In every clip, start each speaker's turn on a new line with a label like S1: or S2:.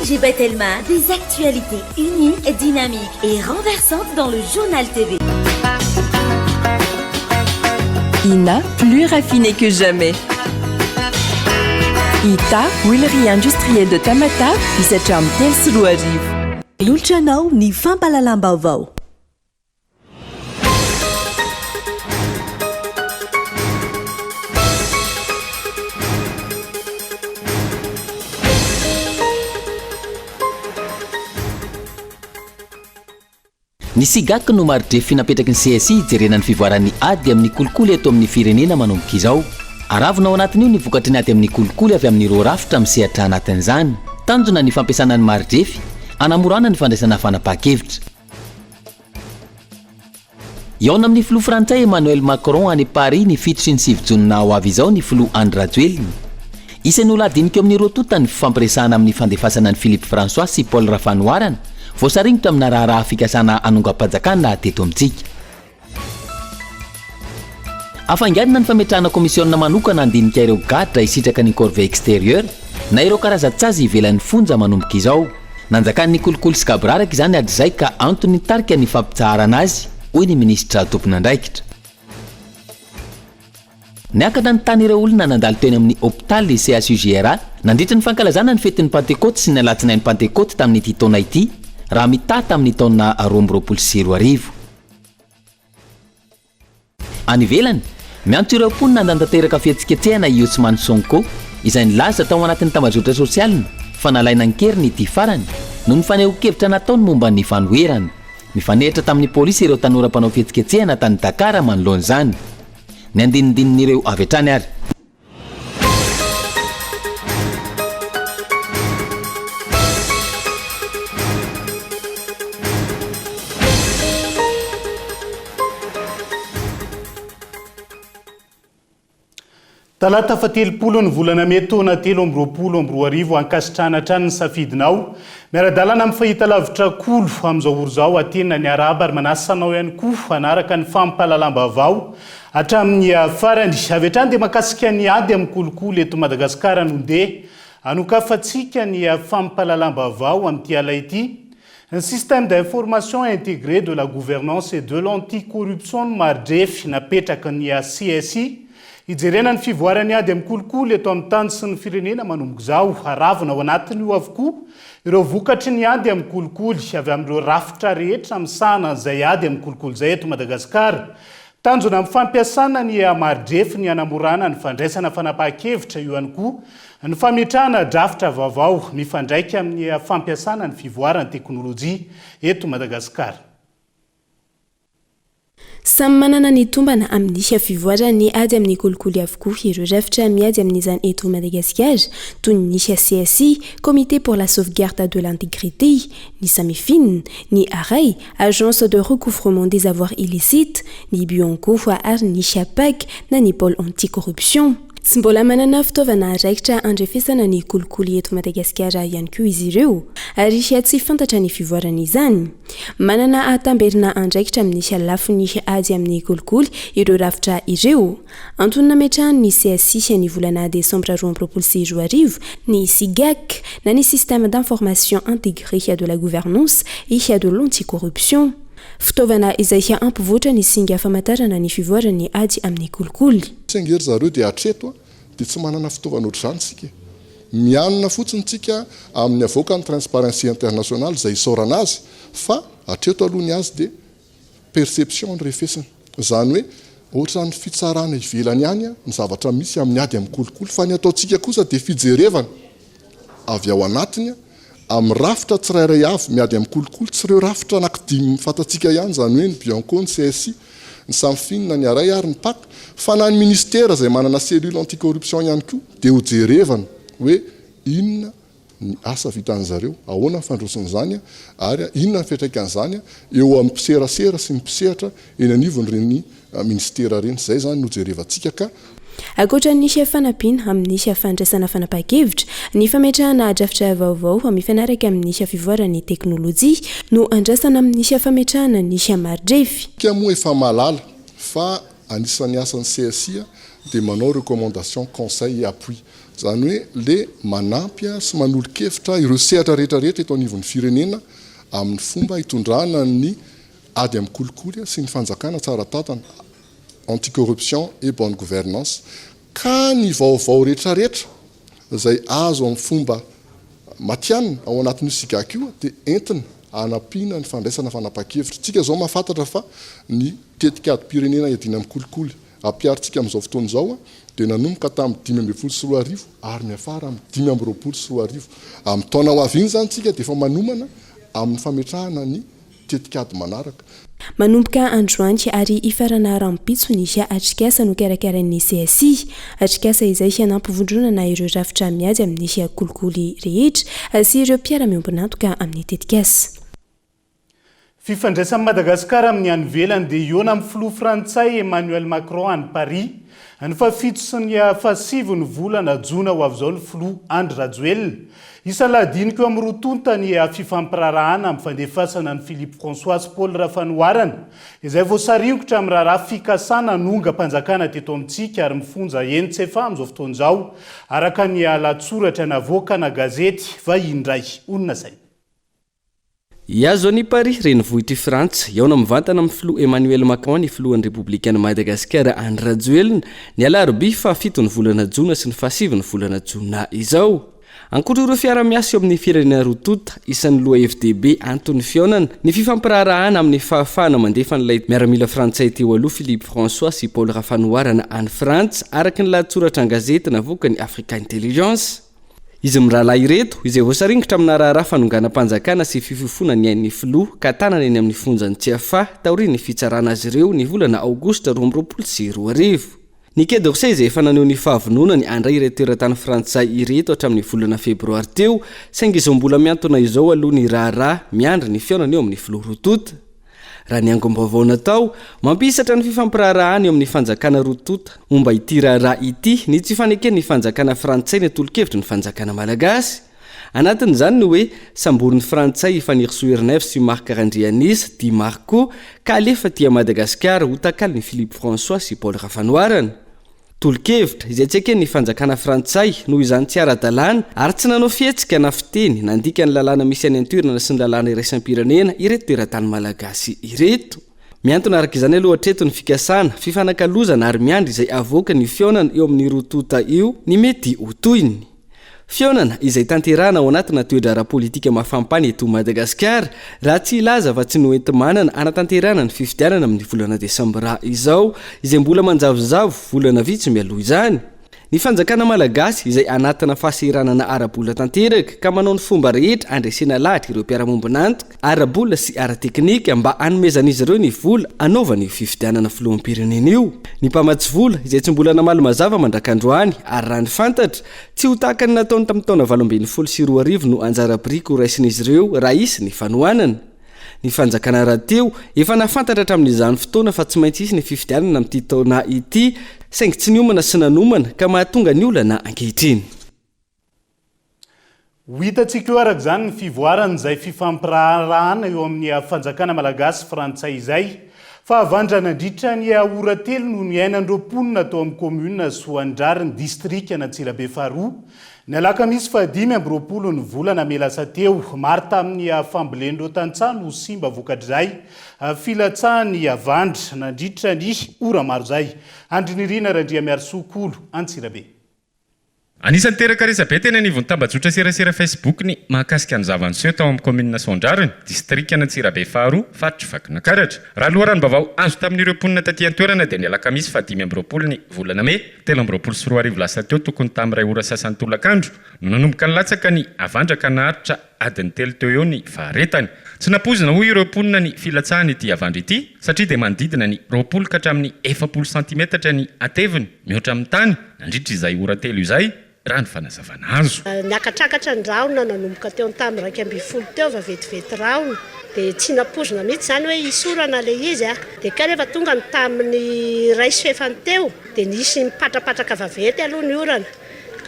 S1: ONG Batelma, des actualités uniques, dynamiques et renversantes dans le Journal TV.
S2: Ina, plus raffiné que jamais. Ita, huilerie industrielle de Tamatave, misy hatramin'ny 2003.
S3: Manolotra anao ny fampahalalam-baovao.
S4: Ny SIGAC no mari-drefy napetraky ny CSI hijerena ny fivoaran'ny ady amin'ny kolikoly eto amin'ny firenena manomboka izao. Aravona ao anatin'io ny vokatry ny ady amin'ny kolikoly avy amin'ireo rafitra misehatra anatin'izany. Tanjona ny fampiasana ny mari-drefy hanamorana ny fandraisana fanapahan-kevitra. Hihaona amin'ny filoha frantsay Emmanuel Macron any Paris ny 7 sy ny 9 jona ho avy izao ny filoha Andry Rajoelina. Isan'ny ho lahadinika eo amin'ny roa tonta ny fifampiresahana amin'ny fandefasana an'i Philippe François sy Paul Rafanoharana, voasaringotra amina raharaha fikasana hanongam-panjakana teto amintsika. Hafainganina ny fametrahana komisiona manokana handinika ireo gadra hisitraka ny corvée extérieure na ireo karazan-tsazy ivelan'ny fonja manomboka izao. Nanjakan'ny kolikoly sy gaboraraka izany hatrizay ka antony nitarika ny fampitsaharana azy, hoy ny minisitra tompon'andraikitra. Niakatra ny tany ireo olona nandalo teny amin'ny hopitaly CHUJRA nandritra ny fankalazana ny fetin'ny Pantekôty sy ny alatsinain'ny Pantekôty tamin'ity taona ity, raha mitaha tamin'ny taona 2022. Any ivelany, miantso ireo mponina hanantanteraka fihetsiketsehana i Ousmane Sonko, izay nilaza tao anatin'ny tambajotra sosialiny fa nalaina an-keriny ity farany noho ny fanehoan-kevitra nataony momba ny fanoherana. Nifanehitra tamin'ny polisy ireo tanora mpanao fihetsiketsehana tany Dakar manoloana izany. Ny andinindinin'ireo avy hatrany ary.
S5: Talata fahatelopolo ny volana mey taona 2023 Ankasitrahana hatrany ny safidinao. Miara-dalana amin'ny fahitalavitra Kolo amin'izao ora izao Atena ny arahaba ary manasa anao ihany koa hanaraka ny fampahalalam-baovao hatramin'ny farany. Avy hatrany dia mahakasika ny ady amin'ny kolikoly eto Madagasikara no ndeha hanokafantsika ny fampahalalam-baovao amin'ity alina ity. Ny Système d'information intégré de la gouvernance et de l'anticorruption no mari-drefy napetraky ny CSI hijerena ny fivoaran'ny ady amin'ny kolikoly eto amin'ny tany sy ny firenena manomboka izao. Aravona ao anatin'io avokoa ireo vokatry ny ady amin'ny kolikoly avy amin'ireo rafitra rehetra misahana an'izay ady amin'ny kolikoly izay eto Madagasikara. Tanjona amin'ny fampiasana ny mari-drefy ny hanamorana ny fandraisana fanapahan-kevitra, io ihany koa ny fametrahana drafitra vaovao mifandraika amin'ny fampiasana ny fivoaran'ny teknolojia eto Madagasikara.
S6: Samy manana ny tombana amin'ny fivoaran'ny ady amin'ny kolikoly avokoa ireo rafitra miady amin'izany eto Madagasikara, toy ny CSI, Comité pour la sauvegarde de l'intégrité, ny Samifin, ny Arai, Agence de recouvrement des avoirs illicites, ny Bianco ary ny Pac na ny Pôle anti-corruption. Tsy mbola manana fitaovana raikitra handrefesana ny kolikoly eto Madagasikara ihany koa izy ireo ary tsy fantatra ny fivoaran'izany. Manana tamberina andraikitra amin'ny lafiny ady amin'ny kolikoly ireo rafitra ireo. Antony nametrahan'ny CSI ny volana desambra 2022 ny SIGAC na ny Système d'information intégré de la gouvernance et de l'anticorruption. Fitaovana izay hampivoatra ny singa famantarana ny fivoaran'ny ady amin'ny kolikoly.
S7: Saingy ry zareo dia hatreto dia tsy manana fitaovana ohatr'izany isika e. Mianina fotsiny tsika amin'ny avoakan'ny Transparency International izay isaorana azy fa hatreto aloha ny azy dia perception no refesina. Izany hoe ohatran'ny fitsarana ivelany ihany ny zavatra misy amin'ny ady amin'ny kolikoly fa ny ataontsika kosa dia fijerevana avy ao anatiny amin'ny rafitra tsirairay avy miady amin'ny kolikoly, tsy ireo rafitra anankidimy fantatsika ihany izany hoe ny Bianco, ny CSI, ny Samfin, ny Arai ary ny Pac fa na ny ministera izay manana cellule anti-corruption ihany koa dia hojerevana hoe inona ny asa vitan'izareo, ahoana ny fandroson'izany ary inona ny fiantraikan'izany eo amin'ny mpiserasera sy ny mpisehatra eny anivon'ireny minisitera ireny. Izay izany no jerevantsika ka.
S6: Ankoatra ny fanampiana amin'ny fandraisana fanapahan-kevitra, ny fametrahana drafitra vaovao mifanaraka amin'ny fivoaran'ny teknolojia no andrasana amin'ny fametrahana ny mari-drefy.
S7: Isika moa efa mahalala fa anisan'ny asan'ny CSI dia manao recommandation, conseil et appui. Izany hoe le manampy sy manolo-kevitra ireo sehatra rehetra rehetra eto anivon'ny firenena amin'ny fomba hitondrana ny ady amin'ny kolikoly sy ny fanjakana tsara tantana, anti-corruption et bonne gouvernance, ka ny vaovao rehetra rehetra izay azo amin'ny fomba matihanina ao anatin'io SIGAC io dia entina hanampiana ny fandraisana fanapahan-kevitra. Tsika izao mahafantatra fa ny tetikadim-pirenena hiadiana amin'ny kolikoly ampiharintsika amin'izao fotoana izao dia nanomboka tamin'ny 2015 ary miafara amin'ny 2025. Amin'ny taona ho avy iny izany tsika dia efa manomana amin'ny fametrahana ny tetikady manaraka.
S6: Manomboka androany ary hifarana rahampitso ny atrikasa nokarakarain'ny CSI. Atrikasa izay hanampivondronana ireo rafitra miady amin'ny kolikoly rehetra sy ireo mpiara-miombon'antoka amin'ny tetikasa.
S5: Fifandraisan'i Madagasikara amin'ny any ivelany dia hihaona amin'ny filoha frantsay Emmanuel Macron any Paris, ny fahafito sy ny fahasivy ny volana jona ho avy izao ny filoha Andry Rajoelina. Isan'ny lahadinika eo amin'ny roa tonta ny fifampiraharahana amin'ny fandefasana an'i Philippe François sy Paul Rafanoharana, izay voasaringotra amin'ny raharaha fikasana hanongam-panjakana teto amintsika ary mifonja eny Tsiafahy amin'izao fotoana izao, araka ny lahatsoratra navoakana gazety vahiny iray. Honina saina.
S8: Hihazo an'i Paris, renivohitr'i Frantsa, hihaona mivantana amin'ny filoha Emmanuel Macron ny filohan'ny Repoblikan'i Madagasikara Andry Rajoelina, ny alarobia fahafiton'ny volana jona sy ny fahasivin'ny volana jona izao. Ankoatra ireo fiara-miasa eo amin'ny firenena roa tonta, isan'ny lohahevi-dehibe anton'ny fihaonana, ny fifampiraharahana amin'ny fahafahana mandefa an'ilay miaramila frantsay teo aloha Philippe François sy Paul Rafanoharana any Frantsa, araka ny lahatsoratra an-gazety navoakan'ny Africa Intelligence. Izy mirahalahy ireto, izay voasaringotra amina raharaha fanonganam-panjakana sy fifofoana ny ain'ny filoha ka tanana eny amin'ny fonjan'i Tsiafahy taorian'ny fitsarana azy ireo ny volana aogositra 2022. Ny Quai d'Orsay izay efa naneho ny fahavononany handray ireto teratany frantsay ireto hatramin'ny volana febroary teo, saingy izao mbola mihantona izao aloha ny raharaha, miandry ny fihaonana eo amin'ny filoha roa tonta. Raha ny angom-baovao natao, mampihisatra ny fifampiraharahana eo amin'ny fanjakana roa tonta momba ity raharaha ity ny tsy faneken'ny fanjakana frantsay ny tolo-kevitry ny fanjakana malagasy. Anatin'izany ny hoe samborin'ny frantsay i Fanirisoa Ernaivo sy Marc Randrianisa, dit Marco, ka alefa aty Madagasikara ho takalon'i Philippe François sy Paul Rafanoharana. Tolo-kevitra, izay tsy eken'ny fanjakana frantsay, noho izany tsy ara-dalàna, ary tsy nanao fihetsika na fiteny nandika ny lalàna misy any an-toerana sy ny lalàna iraisam-pirenena ireto teratany malagasy ireto. Mihantona araka izany aloha hatreto ny fikasana, fifanakalozana ary miandry izay havoakan'io fihaonana eo amin'ny roa tonta io ny mety ho tohiny. Fihaonana izay tanterahana ao anatina toe-draharaha politika mafampana eto Madagasikara, raha tsy hilaza fa tsy noenti-manana hanatanterahana ny fifidianana amin'ny volana desambra izao, izay mbola manjavozavo volana vitsy mialoha izany. Ny fanjakana malagasy izay anatina fahasahiranana ara-bola tanteraka ka manao ny fomba rehetra handresena lahatra ireo mpiara-mombon'antoka ara-bola sy ara-teknika mba hanomezan'izy ireo ny vola hanaovana io fifidianana filoham-pirenena io. Ny mpamatsy vola, izay tsy mbola namaly mazava mandrak'androany, ary raha ny fantatra, tsy ho tahaka ny nataony tamin'ny taona 2018 no anjara biriky ho raisin'izy ireo raha hisy ny fanohanana. Ny fanjakana rahateo efa nahafantatra hatramin'izany fotoana fa tsy maintsy hisy ny fifidianana amin'ity taona ity, saingy tsy niomana sy nanomana ka mahatonga ny olana ankehitriny.
S5: Ho hitantsika eo araka izany ny fivoaran'izay fifampiraharahana eo amin'ny fanjakana malagasy sy frantsay izay. Fahavandra nandritra ny ora telo no niainan'ireo mponina tao amin'ny kaominina Soandrariny, distrikan'Antsirabe faharoa, ny alakamisy fahadimy 25 ny volana mey lasa teo. Maro tamin'ny fambolen'ireo tantsaha no simba vokatr'izay filatsahan'ny havandra nandritra ny ora maro izay. Andrinirina Randriamiarisoa Kolo, Antsirabe.
S9: Anisan'ny niteraka resabe teny anivon'ny tambajotra serasera Facebook ny mahakasika ny zava-niseho tao amin'ny kaominina Soandrariny, distrikan'Antsirabe faharoa, faritr'i Vakinankaratra. Raha loharanom-baovao azo tamin'ireo mponina taty an-toerana dia ny alakamisy fahadimy 25 ny volana mey 2023 lasa teo tokony tamin'ny iray ora sasany tolakandro no nanomboka nilatsaka ny havandra ka naharitra adiny telo teo eo ny faharetany. Tsy nampoizina hoy ireo mponina ny filatsahan'ity havandra ity satria dia manodidina ny 20 ka hatramin'ny 40 santimetatra ny hateviny mihoatra amin'ny tany Nandritra izay ora telo izay, raha ny fanazavana azo.
S10: Niakatrakatra ny rahona nanomboka teo tamin'ny 11 teo fa vetivety rahona dia tsy nampoizina mihitsy izany hoe hisy orana ilay izy a! Dia kay rehefa tonga ny tamin'ny iray sy fahefany teo dia nisy nipatrapatraka vaventy aloha ny orana.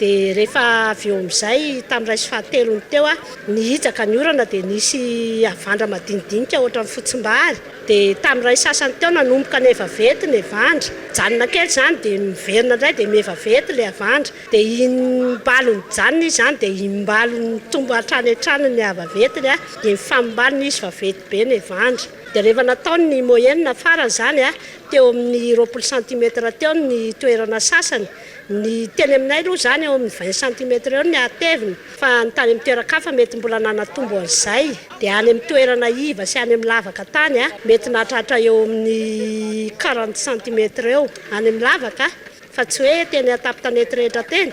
S10: Dia rehefa avy eo amin'izay, tamin'ny iray sy fahatelony teo, nihitsaka ny orana dia nisy havandra madinidinika ohatran'ny fotsim-bary. Dia tamin'ny iray sasany teo nanomboka nihevaventy ny havandra. Nijanona kely izany dia miverina indray dia mihevaventy ilay havandra. Dia imbalo nijanona izy izany dia imbalo nitombo hatrany hatrany ny havaventiny dia nifamimbalona izy vaventy be ny havandra. Dia rehefa natao ny moyenne farany izany teo amin'ny 20 centimètre teo ny toerana sasany. Ny teny aminay aloha izany eo amin'ny 20 centimètre eo ny hateviny fa ny tany amin'ny toeran-kafa mety mbola nanatombo an'izay. Dia any amin'ny toerana iva sy any amin'ny lavaka tany mety nahatratra eo amin'ny 40 centimètre eo any amin'ny lavaka fa tsy hoe teny an-tampon-tanety rehetra teny.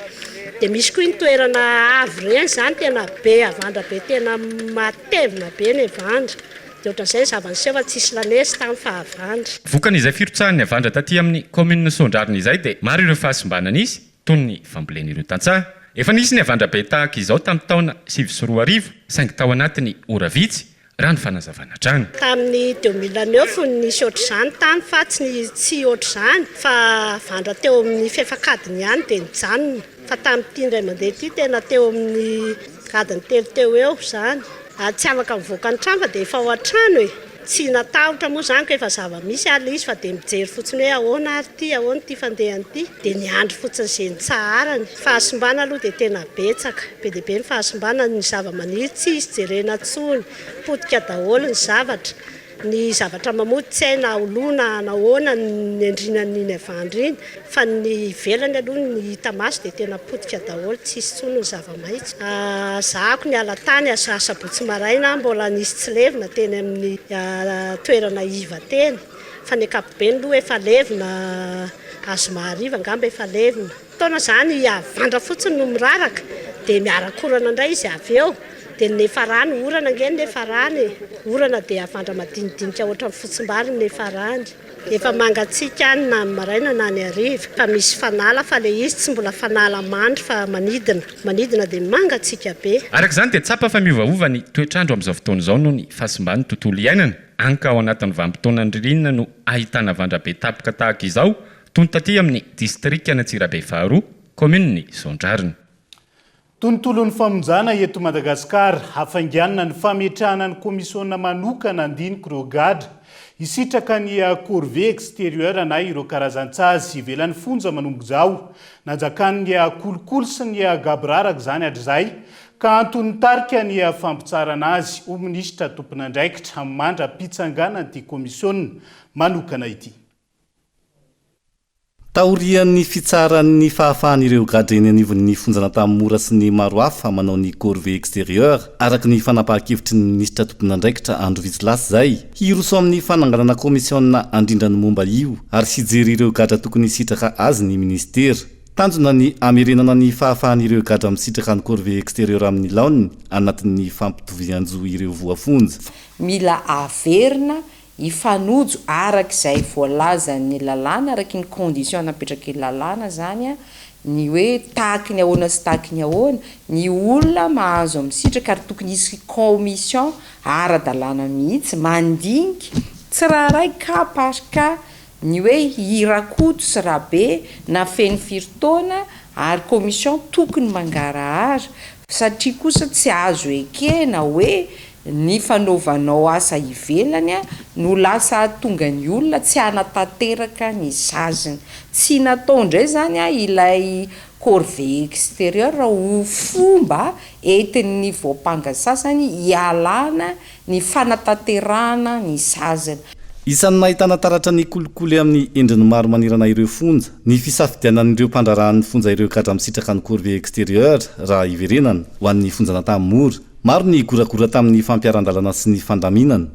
S10: Dia misy koa iny toerana avo ireny izany tena be havandra be tena matevina be ny havandra. Dia ohatran'izay ny zava-niseho fa tsisy lanezy tany fa havandra.
S9: Vokany izay firotsahan'ny havandra taty amin'ny kaominina Soandrariny izay dia maro ireo fahasimbana nisy toy ny fambolen'ireo tantsaha. Efa nisy ny havandra be tahaka izao tamin'ny taona 2009 saingy tao anatin'ny ora vitsy raha ny fanazavana hatrany.
S10: Tamin'ny 2009 no nisy ohatr'izany tany fa tsy tsy ohatr'izany fa havandra teo amin'ny fefak'adiny ihany dia nijanona fa tamin'ity indray mandeha ity tena teo amin'ny adiny telo teo eo izany. Ary tsy afaka mivoaka ny trano fa dia efa ao an-trano e! Tsy natahotra moa izany ka efa zava-misy ary ilay izy fa dia mijery fotsiny hoe ahoana ary ity, ahoana ity fandehany ity, dia niandry fotsiny izay nitsaharany. Fahasimbana aloha dia tena betsaka, be dia be ny fahasimbana, ny zava-maniry tsy hisy jerena intsony, potika daholo ny zavatra. Ny zavatra mamoa tsy hay na ho na nahoana ny endrinan'iny havandra iny fa ny ivelany aloha ny hita maso dia tena potika daholo tsisy intsony ny zava-maitso. Zahako niala tany asabotsy maraina mbola nisy tsy levona teny amin'ny toerana iva teny fa ny ankapobeny aloha efa levona zoma hariva angamba efa levona. Taona izany havandra fotsiny no miraraka dia miara-korana indray izy avy eo. Dia ny nefarany, orana ange ny nefarany e! Orana dia havandra madinidinika ohatran'ny fotsimbary ny nefarany. Efa mangatsiaka any na ny maraina na ny hariva fa misy fanala fa ilay izy tsy mbola fanala mandry fa manidina. Manidina dia mangatsiaka be.
S9: Araka izany dia tsapa fa miovaova ny toetr'andro amin'izao fotoana izao noho ny fahasimban'ny tontolo iainana, hany ka ao anatin'ny vanim-potoanan'ny ririnina no ahitana havandra be tampoka tahaka izao, toy ny taty amin'ny distrikan'Antsirabe faharoa, kaominin'i Soandrariny.
S5: Tontolon'ny famonjana eto Madagasikara, hafainganina ny fametrahana ny komisiona manokana handinika ireo gadra hisitraka ny corvée extérieure na ireo karazan-tsazy ivelan'ny fonja manomboka izao. Nanjakan'ny kolikoly sy ny gaboraraka izany hatrizay ka antony nitarika ny fampitsarana azy ho minisitra tompon'andraikitra mandra-pitsanganan'ity komisiona manokana ity.
S11: Taorian'ny fitsaran'ny fahafahan'ireo gadra eny anivon'ny fonjan'Antanimora sy ny maro hafa manao ny corvée extérieure, araka ny fanapahan-kevitry ny minisitra tompon'andraikitra andro vitsy lasa izay, hiroso amin'ny fananganana kaomisiona handrindra ny momba io ary hijery ireo gadra tokony hisitraka azy ny minisitera. Tanjona ny hamerenana ny fahafahan'ireo gadra misitraka ny corvée extérieure amin'ny laoniny anatin'ny fampitovian-jo ireo voafonja.
S12: Mila averina Hifanojo araka izay voalazan'ny lalàna, araky ny condition napetraky ny lalàna izany ny hoe tahaky ny ahoana sy tahaky ny ahoana ny olona mahazo misitraka ary tokony hisy commission ara-dalàna mihitsy mandinika tsirairay cas par cas ny hoe i Rakoto sy Rabe na feno firy taona ary commission tokony mangarahara satria kosa tsy azo ekena hoe ny fanaovanao asa ivelany no lasa hahatonga ny olona tsy hanatanteraka ny saziny. Tsy natao indray izany ilay corvée extérieure ho fomba entin'ny voampanga sasany hialana ny fanatanterahana ny saziny.
S11: Isan'ny nahitana taratra ny kolikoly amin'ny endriny maro manerana ireo fonja, ny fisafidianan'ireo mpandraharahan'ny fonja ireo gadra misitraka ny corvée extérieure raha hiverenana, ho an'ny fonjan'Antanimora. Maro ny goragora tamin'ny fampiharan-dalana sy ny fandaminana.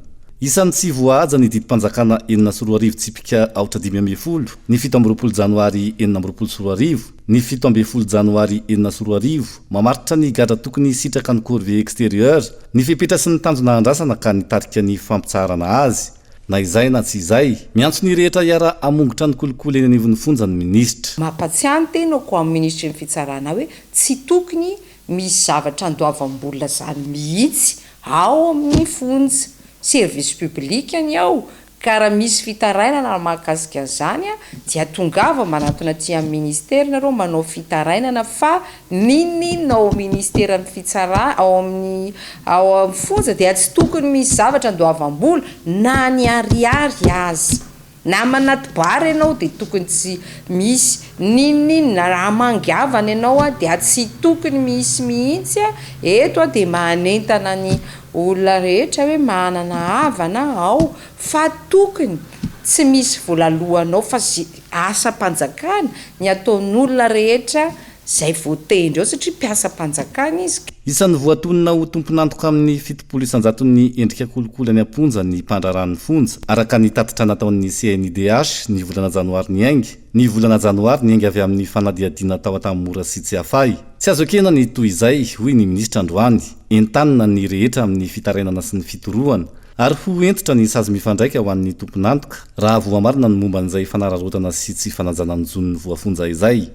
S11: Isan'ny tsy voahaja ny didim-panjakana 2006 tsipika aotra 15, ny 27 janoary 2026, ny 17 janoary 2006, mamaritra ny gadra tokony hisitraka ny corvée extérieure, ny fepetra sy ny tanjona andrasana ka nitarika ny fampitsaharana azy. Na izay na tsy izay, miantso ny rehetra hiara-hamongotra ny kolikoly eny anivon'ny fonja ny minisitra.
S12: Mampatsiahy ny tenako amin'ny minisitry ny fitsarana hoe tsy tokony misy zavatra andoavam-bola zany mihitsy ao amin'ny fonja. Service public ny ao. Ka raha misy fitarainana mahakasika an'izany dia tongava manantona aty amin'ny ministera nareo manao fitarainana fa n'inon'inona ao amin'ny ministeran'ny fitsarana ao amin'ny ao amin'ny fonja dia tsy tokony misy zavatra andoavam-bola na ny ariary aza. Na manati-bary ianao dia tokony tsy misy n'inon'inona, raha hamangy havana ianao dia tsy tokony misy mihitsy, eto aho dia manentana ny olona rehetra hoe manana havana ao fa tokony tsy misy vola aloanao fa ze asam-panjakana ny ataon'olona rehetra zay voatendry ao satria mpiasam-panjakana izy.
S11: Isan'ny voatonona ho tompon'antoka amin'ny 70 isan-jaton'ny endrika kolikoly any am-ponja ny mpandraharahan'ny fonja, araka ny tatitra nataon'ny CNIDH ny volana janoary niainga ny volana janoary niainga avy amin'ny fanadihadiana tao Antanimora sy Tsiafahy. Tsy azo ekena ny toy izay, hoy ny minisitra androany. Entanina ny rehetra amin'ny fitarainana sy ny fitorohana ary ho hentitra ny sazy mifandraika ho an'ny tompon'antoka raha voamarina ny momba an'izay fanararaotana sy tsy fanajana ny zon'ny voafonja izay.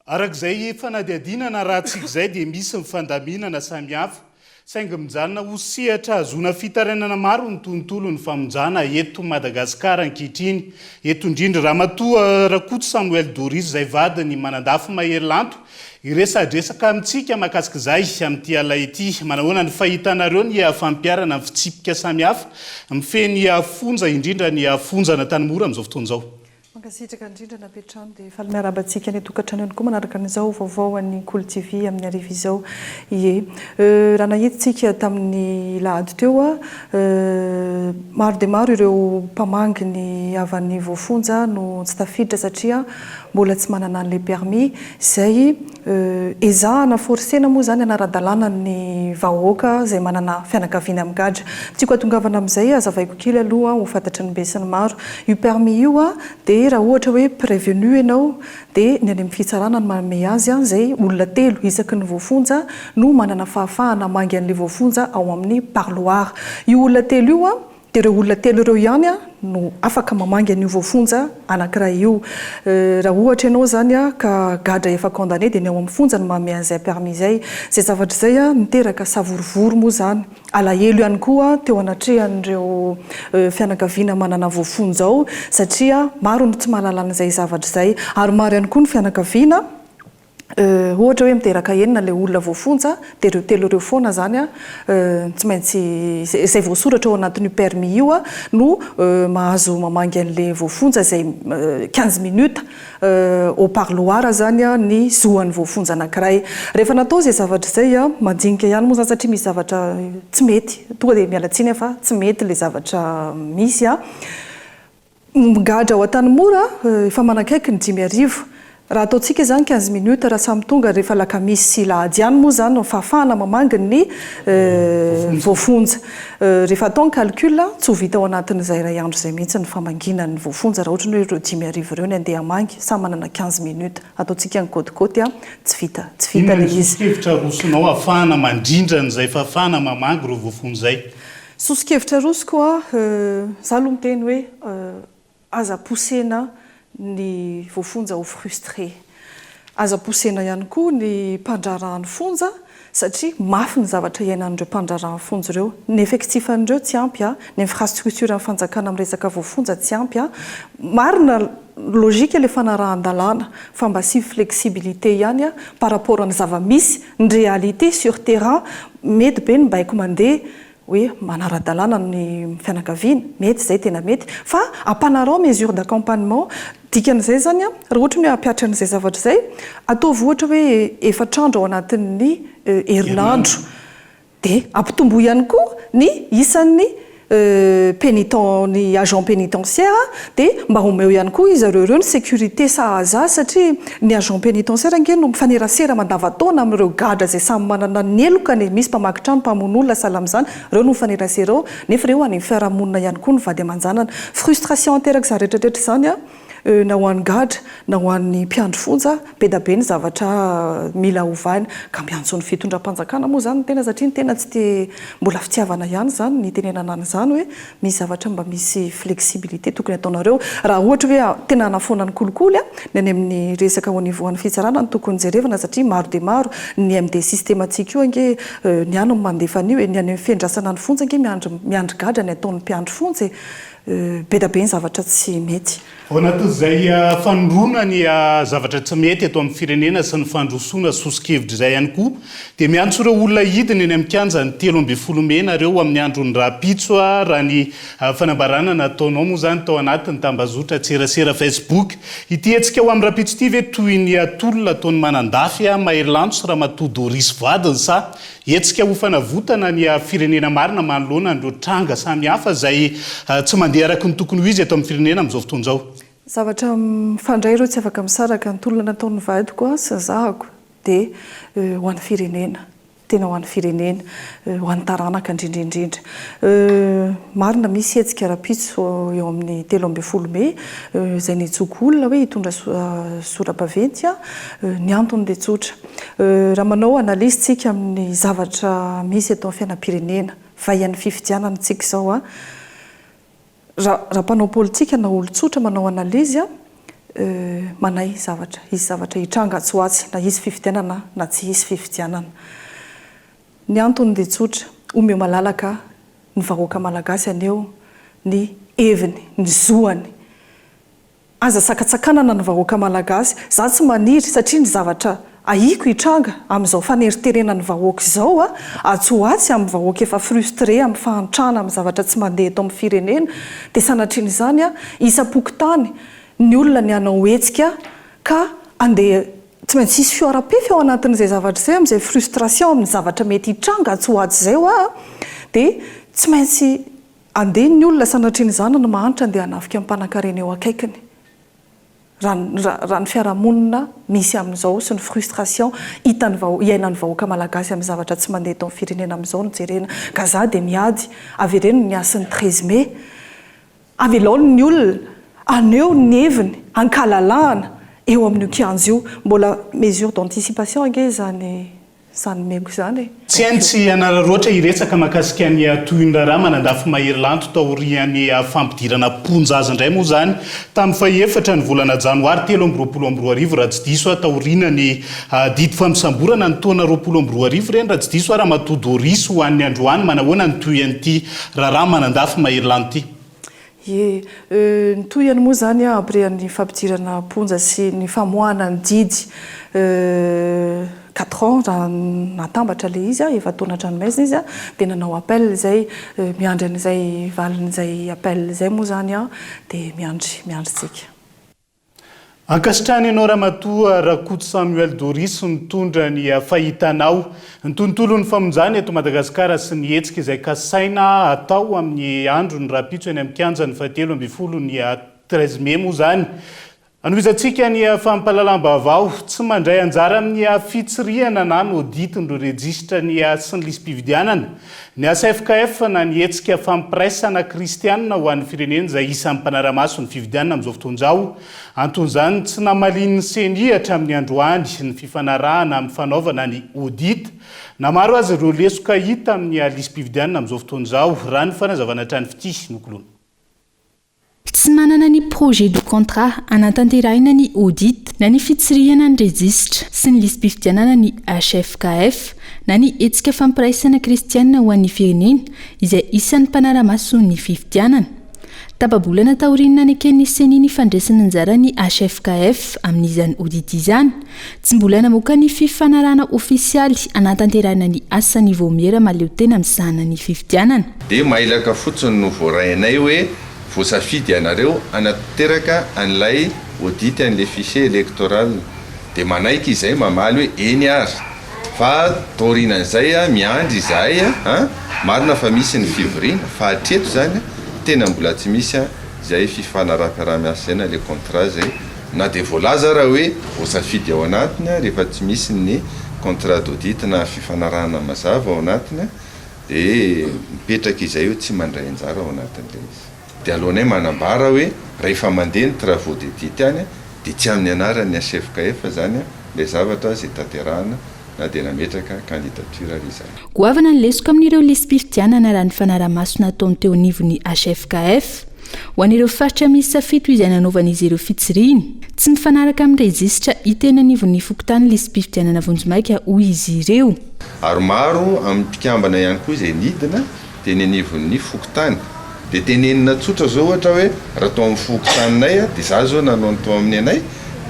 S5: Araka izay fanadihadiana narahantsika izay dia misy ny fandaminana samihafa, saingy mijanona ho sehatra ahazoana fitarainana maro ny tontolon'ny famonjana eto Madagasikara ankehitriny. Eto indrindra Ramatoa Rakoto Samuel Doris izay vadin'i Manandafy Mahery Lanto hiresadresaka amintsika mahakasika izay amin'ity alina ity. Manahoana ny fahitanareo ny fampiharana ny fitsipika samihafa mifehy ny fonja indrindra ny fonjan'Antanimora amin'izao fotoana izao?
S13: Mankasitraka indrindra Napetrano dia faly miarahaba antsika any an-tokantrano ihany koa manaraka an'izao vaovao an'ny Kolo TV amin'ny hariva izao. Ie. Raha nahita isika tamin'ny lahady teo, maro dia maro ireo mpamangy ny havan'ny voafonja no tsy tafiditra satria mbola tsy manana an'ilay permis izay ezahana forcena moa izany hanara-dalàna ny vahoaka izay manana fianakaviana migadra. Tiako hatongavana amin'izay, hazavaiko kely aloha ho fantatry ny besinimaro. Io permis io dia raha ohatra hoe prevenu ianao dia ny any amin'ny fitsarana no manome azy, izay olona telo isaky ny voafonja no manana fahafahana hamangy an'ilay voafonja ao amin'ny parloir. Io olona telo io Dia ireo olona telo ireo ihany no afaka mamangy an'io voafonja anankiray io. Raha ohatra ianao izany ka gadra efa condamné dia ny ao amin'ny fonja no manome an'izay permis izay. Izay zavatra izay niteraka savorovoro moa izany, alahelo ihany koa teo anatrehan'ireo fianakaviana manana voafonja ao satria maro no tsy mahalala an'izay zavatra izay ary maro ihany koa ny fianakaviana Ohatra hoe miteraka enina ilay olona voafonja dia ireo telo ireo foana izany tsy maintsy izay voasoratra ao anatin'io permis io no mahazo mamangy an'ilay voafonja izay quinze minutes au parloir izany ny zo an'ny voafonja anankiray. Rehefa natao izay zavatra izay, mandinika ihany moa izany satria misy zavatra tsy mety, tonga dia miala tsiny aho fa tsy mety ilay zavatra misy. Migadra ao Antanimora, efa manakaiky ny 5000. Raha ataontsika izany quinze minutes raha samy tonga rehefa alakamisy sy lahady ihany moa izany no fahafahana mamangy ny voafonja. Rehefa atao ny calcul, tsy ho vita ao anatin'izay iray andro izay mihitsy ny famangiana ny voafonja raha ohatra ny hoe ireo 5000 ireo ny andeha hamangy, samy manana quinze minutes. Ataontsika ny kôtikôty, tsy vita, tsy vita
S5: Inona ny
S13: ilay izy.
S5: soso-kevitra arosonao hahafahana mandrindra an'izay fahafahana mamangy ireo voafonja izay?
S13: Soso-kevitra arosoko a, za aloha miteny hoe aza posena ny voafonja ho frustré. Aza posena ihany koa ny mpandraharaha ny fonja satria mafy ny zavatra iainan'ireo mpandraharaha ny fonja ireo. Ny effectif an'ireo tsy ampy a, ny infrastructure an'ny fanjakana amin'ny resaka voafonja tsy ampy a. Marina, logique ilay fanarahan-dalàna fa mba asio flexibilité ihany a par rapport ny zava-misy, ny réalité sur terrain, mety be ny baiko mandeha hoe manara-dalàna ny fianakaviana, mety izay, tena mety, fa ampanarao mesure d'accompagnement, dikan'izay izany an, raha ohatra ny hoe hampihatra an'izay zavatra izay, ataovy ohatra hoe efatra andro ao anatin'ny herinandro, dia ampitomboy ihany koa ny isan'ny pénitent ny agent pénitentiaire dia mba omeo ihany koa izy ireo ireo ny sécurité sahaza azy satria ny agent pénitentiaire ange no mifanerasera mandavantaona amin'ireo gadra izay samy manana ny helokany e, misy mpamaky trano, mpamono olona sahala amin'izany, ireo no mifanerasera ao nefa ireo any amin'ny fiarahamonina ihany koa ny vady aman-janany. Frustration aterak'izany rehetra rehetra izany an! Na ho an'ny gadra na ho an'ny mpiandry fonja, be da be ny zavatra mila ovaina. Ka miantso ny fitondram-panjakana moa izany ny tena satria ny tena tsy te mbola fitiavana ihany izany ny itenenana an'izany hoe misy zavatra mba misy flexibilité tokony ataonareo. Raha ohatra hoe tena hanafoana ny kolikoly, ny any amin'ny resaka au niveau an'ny fitsarana no tokony jerevana satria maro dia maro ny MD systématique io ange ny any no mandefa an'io e, ny any amin'ny fiandrasana ny fonja ange miandry miandry gadra ny ataon'ny mpiandry fonja e. Be da be ny zavatra tsy mety.
S5: Ao anatin'izay fanoroana ny zavatra tsy mety eto amin'ny firenena sy ny fandrosoana soso-kevitra izay ihany koa dia miantso ireo olona hidina eny amin'ny kianja ny 13 mey nareo amin'ny andron'ny rahampitso raha ny fanambarana nataonao moa izany tao anatin'ny tambazotra tserasera Facebook. Ity hetsika ho amin'ny rahampitso ity ve toy ny tolona ataon'i Manandafy Maherilanto sy Ramatoa Doris vadiny sa Hetsika ho fanavotana ny firenena marina manoloana an'ireo tranga samihafa izay tsy mandeha araka ny tokony ho izy eto amin'ny firenena amin'izao fotoana izao.
S13: Zavatra mifandray ireo tsy afaka misaraka, ny tolona nataon'ny vadiko sy ny zahako dia ho an'ny firenena, tena ho an'ny firenena, ho an'ny taranaka indrindra indrindra. Marina misy hetsika rahampitso eo amin'ny 13 mey izay nijoko olona hoe hitondra sora-baventy, ny antony dia tsotra. Raha manao analyse tsika amin'ny zavatra misy eto amin'ny fiainam-pirenena, vahian'ny fifidianana tsika izao an, raha raha mpanao politika na olon-tsotra manao analyse an, manahy zavatra, hisy zavatra hitranga atsy ho atsy na hisy fifidianana na tsy hisy fifidianana. Ny antony dia tsotra, omeo malalaka ny vahoaka malagasy haneho ny heviny, ny zoany. Aza sakatsakanana ny vahoaka malagasy, za tsy maniry satria ny zavatra ahiako hitranga amin'izao faneriterena ny vahoaka izao a, atsy ho atsy amin'ny vahoaka efa frustré amin'ny fahantrana amin'ny zavatra tsy mandeha eto amin'ny firenena dia sanatrian'izany a, isam-pokontany ny olona ny hanao hetsika ka andeha tsy maintsy hisy fihoaram-pefy ao anatin'izay zavatra izay amin'izay frustration amin'ny zavatra mety hitranga atsy ho atsy izay hoa dia tsy maintsy Andeha ny olona sanatrian'izany ny mahantra andeha hanafika ny mpanankarena eo akaikiny. Raha raha ny fiarahamonina misy amin'izao sy ny frustration hitan'ny vaho iainan'ny vahoaka malagasy amin'ny zavatra tsy mandeha eto amin'ny firenena amin'izao no jerena. Ka za dia miady, avereno ny hasin'ny 13 mai. Avelao ny olona haneho ny heviny ankalalahana eo amin'io kianja io. Mbola mesure d'anticipation ange izany Izany meko izany e.
S5: Tsy hainy tsy hanararaotra hiresaka mahakasika ny tohin'ny raharaha Manandafy Mahery Lanto taorian'ny fampidirana am-ponja azy indray moa izany tamin'ny fahefatra ny volana janoary 2023 raha tsy diso aho taoriana ny didy fampisamborana ny taona 2020 ireny raha tsy diso aho Ramatoa Doris ho an'ny androany manahoana ny tohin'ity raharaha Manandafy Mahery Lanto ity?
S13: Ie, ny tohiny moa izany après an'ny fampidirana am-ponja sy ny famoahana ny didy quatre ans raha natambatra ilay izy, efa-taona an-tranomaizina izy dia nanao appel izay, miandry an'izay valin'izay appel izay moa izany dia miandry, miandry tsika.
S5: Ankasitrahana ianao Ramatoa Rakoto Samuel Doris nitondra ny fahitanao ny tontolon'ny famonjana eto Madagasikara sy ny hetsika izay kasaina hatao amin'ny andron'ny rahampitso eny amin'ny kianjan'ny fahatelo ambin'ny folo ny 13 mai moa izany. Anohizantsika ny fampahalalam-baovao. Tsy mandray anjara amin'ny fitsirihana na ny audit ireo rejisitra ny sy ny lisi-pifidianana ny ACFKF na ny hetsika fampiraisana kristianina ho an'ny firenena izay isan'ny mpanara-maso ny fifidianana amin'izao fotoana izao. Anton'izany, tsy namalian'ny Ceni hatramin'ny androany ny fifanarahana amin'ny fanaovana ny audit. Na maro aza ireo lesoka hita amin'ny lisi-pifidianana amin'izao fotoana izao, raha ny fanazavana hatrany Fitia Nokoloana.
S6: Tsy manana ny projet de contrat hanatanterahina ny audit na ny fitsirihana ny rejisitra sy ny lisi-pifidianana ny HFKF na ny Hetsika Fampiraisana Kristianina ho an'ny Firenena izay isan'ny mpanara-maso ny fifidianana. Tapa-bolana taorian'ny naneken'ny Ceni ny fandraisana anjara ny HFKF amin'izany audit izany, tsy mbola namoaka ny fifanarahana ofisialy hanatanterahina ny asa ny Vaomiera mahaleotena misahana ny fifidianana.
S14: Dia mailaka fotsiny no voarainay hoe voasafidy ianareo hanatanteraka an'ilay audit an'ilay fichier électoral. Dia manaiky izay mamaly hoe eny ary. Fa taorianan'izay miandry izahay an, marina fa misy ny fivoriana fa hatreto izany tena mbola tsy misy izay fifanaraham-piaraha-miasa izay na ilay contrat izay na dia voalaza ara hoe voasafidy ao anatiny rehefa tsy misy ny contrat d'audit na fifanarahana mazava ao anatiny. Dia mipetraka izay hoe tsy mandray anjara ao anatin'ilay izy. Dia aleonay manambara hoe rehefa mandeha ny travaux d'audit any dia tsy amin'ny anaran'ny HFKF izany ilay zavatra izay tanterahana na dia nametraka candidature ary izahay.
S6: Goavana ny lesoka amin'ireo lisi-pifidianana raha ny fanaraha-maso nataony teo anivon'ny HFKF. Ho an'ireo faritra miisa fito izay nanaovan'izy ireo fitsirihina, tsy mifanaraka amin'ny rejisitra hita eny anivon'ny fokontany lisi-pifidianana vonjimaika hoy izy ireo.
S14: Ary maro amin'ny mpikambana ihany koa izay nidina teny anivon'ny fokontany. Dia tenenina tsotra izao ohatra hoe raha tao amin'ny fokontaninay dia izaho izao nanao ny tao amin'ny anay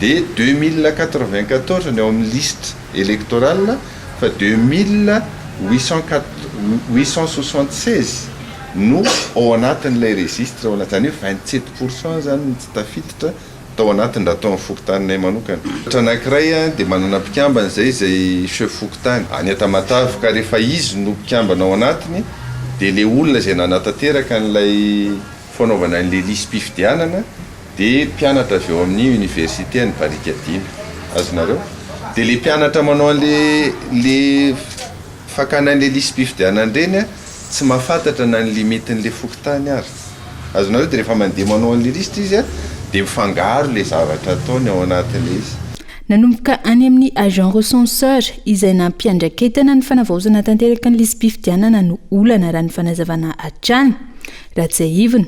S14: dia 2094 ny ao amin'ny liste électorale fa 2876 no ao anatin'ilay registre ao anaty, izany hoe 27 pour cent izany no tsy tafiditra tao anatiny raha tao amin'ny fokontaninay manokana. Ohatra anankiray dia manana mpikambana izay izay chef fokontany any Tamatave ka rehefa izy no mpikambana ao anatiny dia ilay olona izay nanatanteraka an'ilay fanaovana an'ilay lisi-pifidianana dia mpianatra avy ao amin'ny université any Barikadimy. Azonareo? Dia ilay mpianatra manao an'ilay ilay fakana an'ilay lisi-pifidianana ireny tsy mahafantatra na ny limite-n'ilay fokontany ary. Azonareo? Dia rehefa mandeha manao an'ilay liste izy dia mifangaro ilay zavatra ataony ao anatin'ilay izy.
S6: Nanomboka any amin'ny agent recenseur izay nampiandraiketana ny fanavaozana tanteraka ny lisi-pifidianana no olana raha ny fanazavana hatrany. Raha tsiahivina,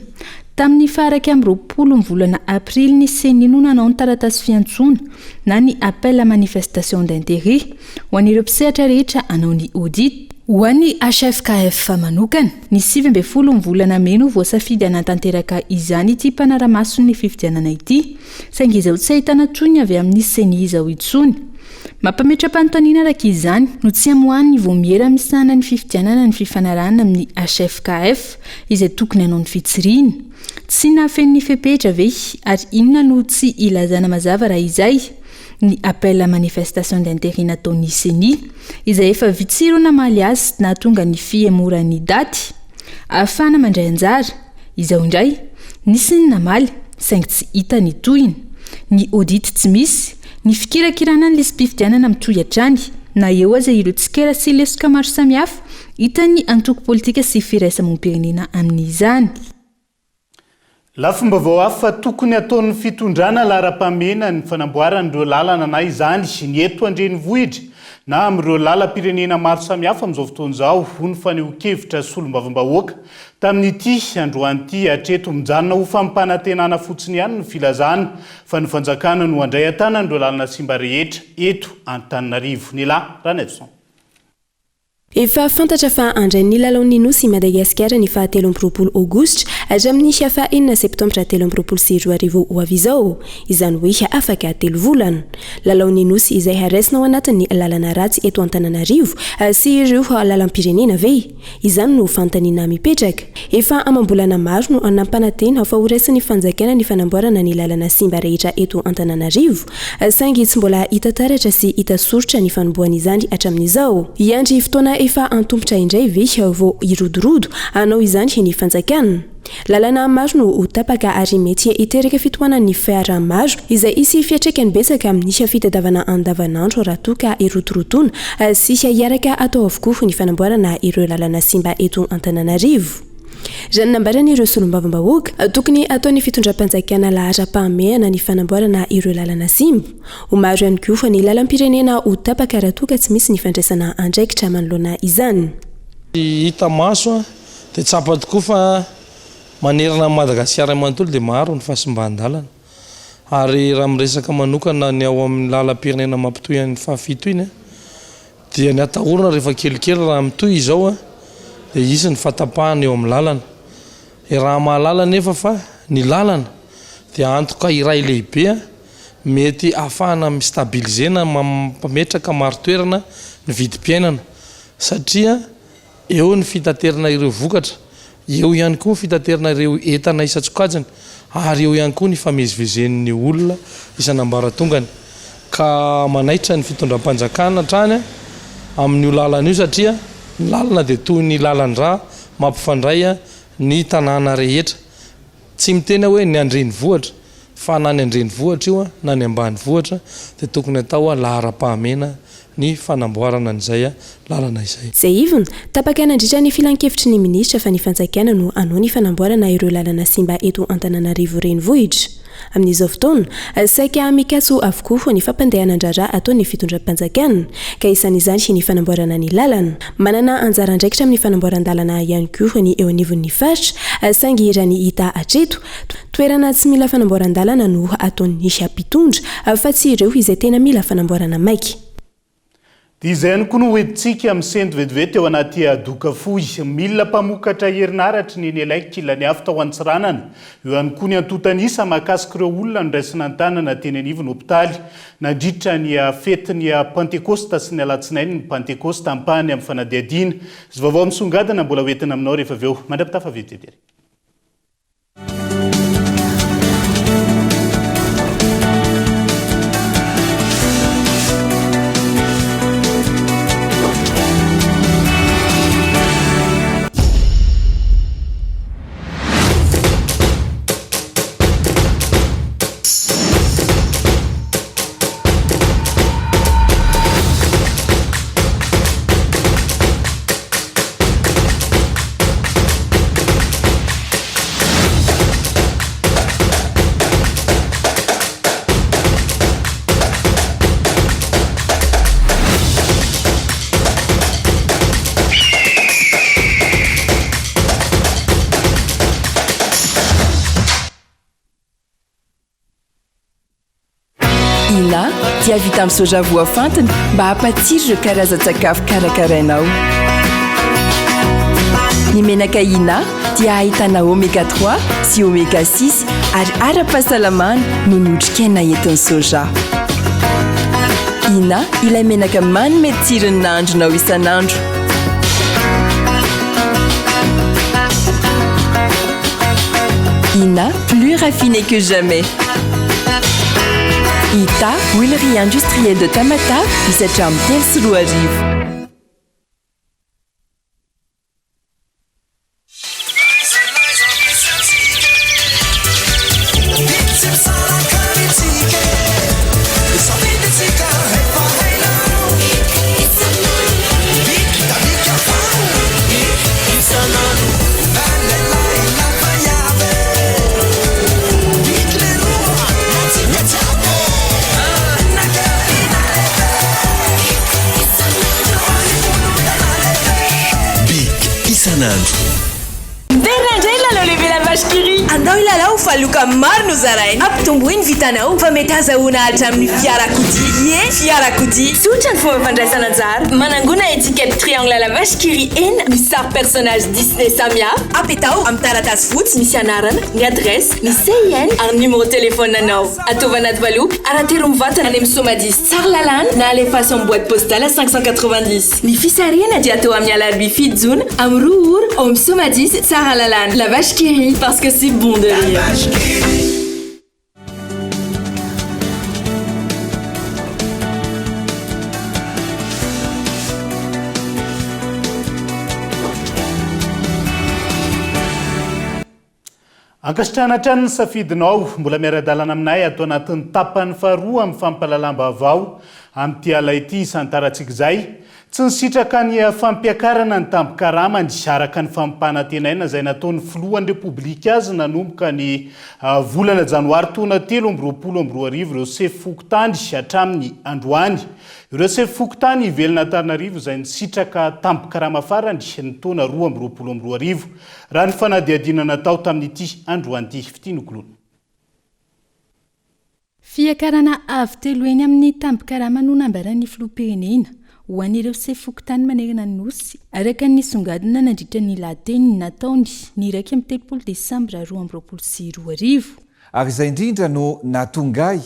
S6: tamin'ny faha-21 ny volana aprily ny Ceni no nanao ny taratasy fiantsoana na ny appel à manifestation d'intérêt ho an'ireo mpisehatra rehetra hanao ny audit. Ho an'ny HFKF manokana, ny 19 ny volana mey no voasafidy hanatanteraka izany ity mpanara-mason'ny fifidianana ity, saingy izao tsy ahitana tohiny avy amin'ny Ceni izao intsony. Mampametra-panontaniana araka izany no tsy hamoahan'ny Vaomiera misahana ny fifidianana ny fifanarahana amin'ny HFKF izay tokony hanao ny fitsirihina. Tsy nahafeno ny fepetra ve ary inona no tsy ilazana mazava raha izay? Ny appel à manifestation d'intérêt nataon'ny Ceni, izay efa vitsy ireo namaly azy nahatonga ny fihemoran'ny daty ahafahana mandray anjara. Izao indray, nisy ny namaly, saingy tsy hita ny tohiny. Ny audit tsy misy, ny fikirakirana ny lisi-pifidianana mitohy hatrany, na eo aza ireo tsikera sy lesoka maro samihafa hitan'ny antoko politika sy firaisamonim-pirenena amin'izany.
S5: Lafim-baovao hafa tokony hataon'ny fitondrana laharam-pahamehana ny fanamboarana ireo lalana na izany ny eto an-drenivohitra na amin'ireo lalam-pirenena maro samihafa amin'izao fotoana izao, hoy ny fanehoan-kevitra solombavambahoaka tamin'ity androany ity. Hatreto, mijanona ho fampanantenana fotsiny ihany ny filazana fa ny fanjakana no handray an-tanana ireo lalana simba rehetra eto Antananarivo. Nila Ranaivoson.
S6: Efa fantatra fa handray ny lalaon'ny Nosy i Madagasikara ny faha 23 aogositra hatramin'ny faha enina septambra 2023 ho avy izao, izany hoe afaka telo volana. Lalaon'ny Nosy izay raisina ao anatin'ny lalana ratsy eto Antananarivo sy ireo lalam-pirenena ve? Izany no fanontaniana mipetraka. Efa amam-bolana maro no nampanantena fa ho raisin'ny fanjakana ny fanamboarana ny lalana simba rehetra eto Antananarivo, saingy tsy mbola hita taratra sy hita soritra ny fanombohan'izany hatramin'izao. Hiandry fotoana efa antomotra indray ve vao hirodorodo hanao izany ny fanjakana? Lalana maro no ho tapaka ary mety hiteraka fitohanan'ny fiara maro izay hisy fiantraikany betsaka amin'ny fitadiavana andavanandro raha toa ka hirotorotoana sy hiaraka atao avokoa ny fanamboarana ireo lalana simba eto Antananarivo. Raha ny nambaran'ireo solombavambahoaka, tokony hataon'ny fitondram-panjakana laharam-pahamehana ny fanamboarana ireo lalana simba. Ho maro ihany koa ny lalam-pirenena ho tapaka raha toa ka tsy misy ny fandraisana andraikitra manoloana izany.
S15: Hita maso Dia tsapa tokoa fa manerana an'i Madagasikara manontolo dia maro ny fahasimban-dalana. Ary raha miresaka manokana ny ao amin'ny lalam-pirenena mampitohy an'ny fahafito iny dia ny atahorana rehefa kelikely raha mitohy izao dia hisy ny fahatapahana eo amin'ny lalana. Iaraha-mahalala anefa fa ny lalana dia antoka iray lehibe mety ahafahana mi-stabiliser na mampametraka marin-toerana ny vidim-piainana satria Eo ny fitaterana ireo vokatra, eo ihany koa ny fitaterana ireo entana isan-tsokajiny ary eo ihany koa ny fifamezivezen'ny olona isan'ambaratongany. Ka manaitra ny fitondram-panjakana hatrany amin'io lalana io satria ny lalana dia toy ny lalan-drà mampifandray ny tanàna rehetra. Tsy miteny aho hoe ny an-drenivohitra fa na ny an-drenivohitra io na ny ambanivohitra dia tokony atao laharam-pahamehana. ny fanamboarana an'izay lalana izay.
S6: Tsiahivina, tapaka nandritra ny filankevitry ny minisitra fa ny fanjakana no hanao ny fanamboarana ireo lalana simba eto Antananarivo Renivohitra. Amin'izao fotoana, saika mikatso avokoa ny fampandehanan-draharaha ataon'ny fitondram-panjakana, ka isan'izany ny fanamboarana ny lalana. Manana anjara andraikitra amin'ny fanamboaran-dalana ihany koa ny eo anivon'ny faritra, saingy raha ny hita hatreto, toerana tsy mila fanamboaran-dalana no ataon'ny mpitondra fa tsy ireo izay tena mila fanamboarana maika.
S5: Dia izay ihany koa no hoentintsika misento vetivety ao anaty doka fohy. Milina mpamokatra herinaratry ny Enelec kila ny afo tao Antsiranana. Eo ihany koa ny antontan'isa mahakasika ireo olona noraisina an-tanana teny anivon'ny hopitaly nandritra ny fetin'ny Pantekosta sy ny alatsinain'ny Pantekosta. Ampahany amin'ny fanadihadiana sy vaovao misongadina mbola hoentina aminao rehefa avy eo. Mandra-pitafa vetivety ary.
S2: Ina dia vita amin'ny soja voafantina mba hampatsiro ireo karazan-tsakafo karakarainao. Ny menaka Ina dia ahitana oméga 3 sy oméga 6 ary ara-pahasalamana noho ny otrikaina entin'ny soja. Ina ilay menaka manome tsiro ny nahandronao isan'andro. Ina, plus raffiné que jamais. Ita, huilerie industrielle de Tamatave, misy hatramin'ny 2003.
S16: Big isan'andro.
S17: Miverina indray ny lalao lehibe La Vache qui rit. Andao hilalao fa loka maro no zaraina. Ampitomboy ny vitanao fa mety hazahoana hatramin'ny fiarakodia. Ie, fiarakodia. Tsotra ny fomba fandraisana anjara. Manangona étiquette triangle La Vache qui rit enina misy sary personnage Disney samihafa. Apetaho amin'ny taratasy fotsy misy anarana, ny adresse, ny CIN ary numéro téléphone anao. Ataovy anaty valopy ary atero mivantana any amin'ny Somadis Tsaralalàna na alefaso amin'ny boîte postale 590. Ny fisarihana dia atao amin'ny alarobia 7 jona amin'ny 2 ora ao amin'ny Somadis Tsaralalàna. La vache qui rit parce que c'est bon de rire.
S5: Ankasitrahana hatrany ny safidinao. Mbola miara-dalana aminay ato anatin'ny tapany faharoa amin'ny fampahalalam-baovao amin'ity ala ity isantarantsika izay. Tsy nisitraka ny fampiakarana ny tambin-karamany araka ny fampanantenaina izay nataon'ny filohan'ny Repoblika azy nanomboka ny volana janoary taona 2023 ireo sefo fokontany hatramin'ny androany. Ireo sefo fokontany ivelan'Antananarivo izay nisitraka tambin-karama farany ny taona 2022. Raha ny fanadihadiana natao tamin'ity androany ity. Fitia Nokoloana.
S18: Fiakarana avo telo heny amin'ny tambin-karama no nambaran'ny filoham-pirenena ho an'ireo sefo fokontany manerana ny Nosy, araka ny nisongadina nandritra ny lahateny nataony ny 31 desambra 2022.
S19: Ary izay indrindra no nahatonga ahy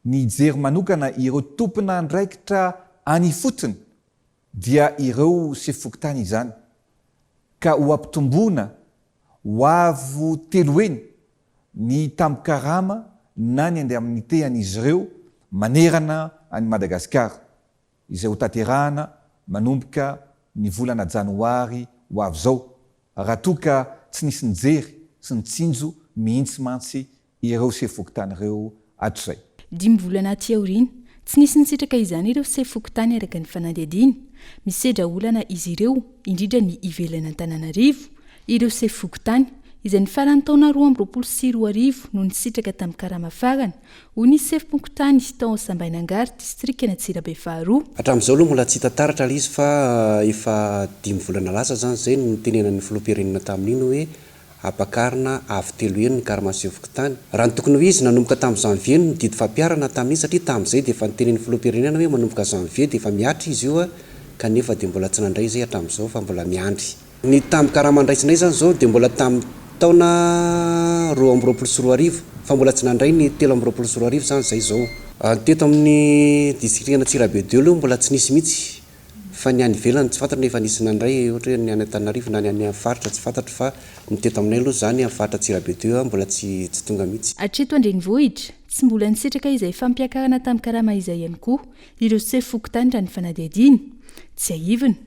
S19: nijery manokana ireo tompon'andraikitra any ifotony dia ireo sefo fokontany izany ka ho ampitomboina ho avo telo heny ny tambin-karama na ny indemnité an'izy ireo manerana an'i Madagasikara, izay ho tanterahana manomboka ny volana janoary ho avy izao, raha toa ka tsy nisy nijery sy nitsinjo mihitsy mantsy ireo sefo fokontany ireo hatrizay.
S18: Dimy volana aty aoriana, Tsy nisy nisitraka izany ireo sefo fokontany araka ny fanadihadiana. Misedra olana izy ireo, indrindra ny ivelan'Antananarivo. Ireo sefo fokontany, izay ny faran'ny taona 2022 no nisitraka tamin'ny karama farany, hoy ny sefom-pokontany tao Sambainangary, distrikan'Antsirabe faharoa.
S20: Hatramin'izao aloha mbola tsy hita taratra ilay izy fa efa dimy volana lasa izany izay no nitenenan'ny filoham-pirenena tamin'iny hoe Ampakarina avo telo heny ny karama sefokontany. Raha ny tokony ho izy, nanomboka tamin'ny janvier no didy fampiharana tamin'iny satria tamin'izay dia efa nitenenin'ny filoham-pirenena hoe manomboka janvier dia efa mihatra izy io kanefa dia mbola tsy nandray izay hatramin'izao fa mbola miandry. Ny tambin-karama andraisinay izany izao dia mbola tamin'ny taona 2022 fa mbola tsy nandray ny 2023 izany izay izao. Ny teto amin'ny distrikan'Antsirabe deux aloha mbola tsy nisy mihitsy Fa ny any ivelany tsy fantatro na efa nisy nandray ohatra hoe ny any Antananarivo na ny any amin'ny faritra tsy fantatro fa ny teto aminay aloha izany amin'ny faritra Antsirabe teo mbola tsy tsy tonga mihitsy.
S18: Hatreto an-drenivohitra, tsy mbola nisitraka izay fampiakarana tamin-karama izay ihany koa ireo sefo fokontany raha ny fanadihadiana. Tsiahivina,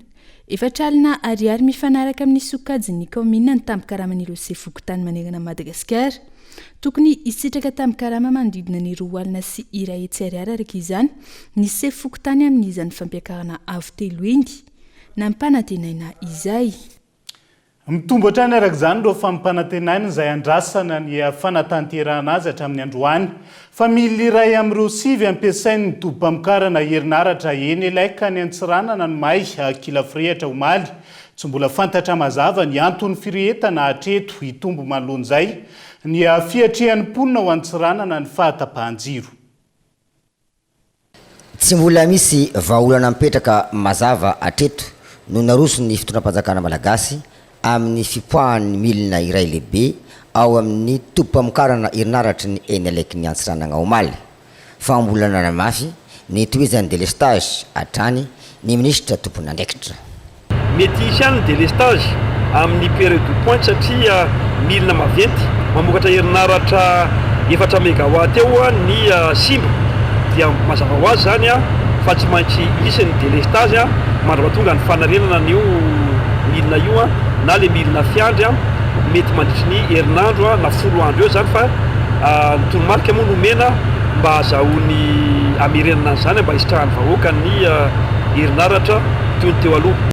S18: efatr'alina ariary mifanaraka amin'ny sokajin'ny kaominina ny tambin-karaman'ireo sefo fokontany manerana an'i Madagasikara. Tokony hisitraka tambin-karama manodidina ny 120 ariary araka izany ny sefo fokontany amin'izany fampiakarana avo telo iny nampanantenaina izay.
S5: Mitombo hatrany araka izany ireo fampanantenaina izay andrasana ny fanatanterahana azy hatramin'ny androany. Family iray amin'ireo sivy ampiasain'ny tobim-pamokarana herinaratra Enelec any Antsiranana no may kila firehitra omaly. Tsy mbola fantatra mazava ny anton'ny firehetana hatreto. Hitombo manoloana izay ny fiatrehan'ny mponina ao Antsiranana ny fahatapahan-jiro.
S21: Tsy mbola misy vahaolana mipetraka mazava hatreto no naroson'ny fitondram-panjakana malagasy amin'ny fipoahan'ny milina iray lehibe ao amin'ny tobim-pamokarana herinaratry ny Enelec-n'i Antsiranana omaly. fa mbola nanamafy ny hitohizan'ny délestage hatrany ny minisitra tompon'andraikitra.
S22: Mety hisy ihany ny délestage amin'ny période de pointe satria milina maventy mamokatra herinaratra efatra mégawatt eo ny simba dia mazava ho azy izany fa tsy maintsy hisy ny délestage mandra-pahatonga ny fanarenana an'io milina io na ilay milina fiandry mety mandritry ny herinandro na folo andro eo izany fa Ny toromarika moa nomena mba hazahoany hamerenana an'izany mba hisitrahan'ny vahoaka ny herinaratra toy ny teo aloha.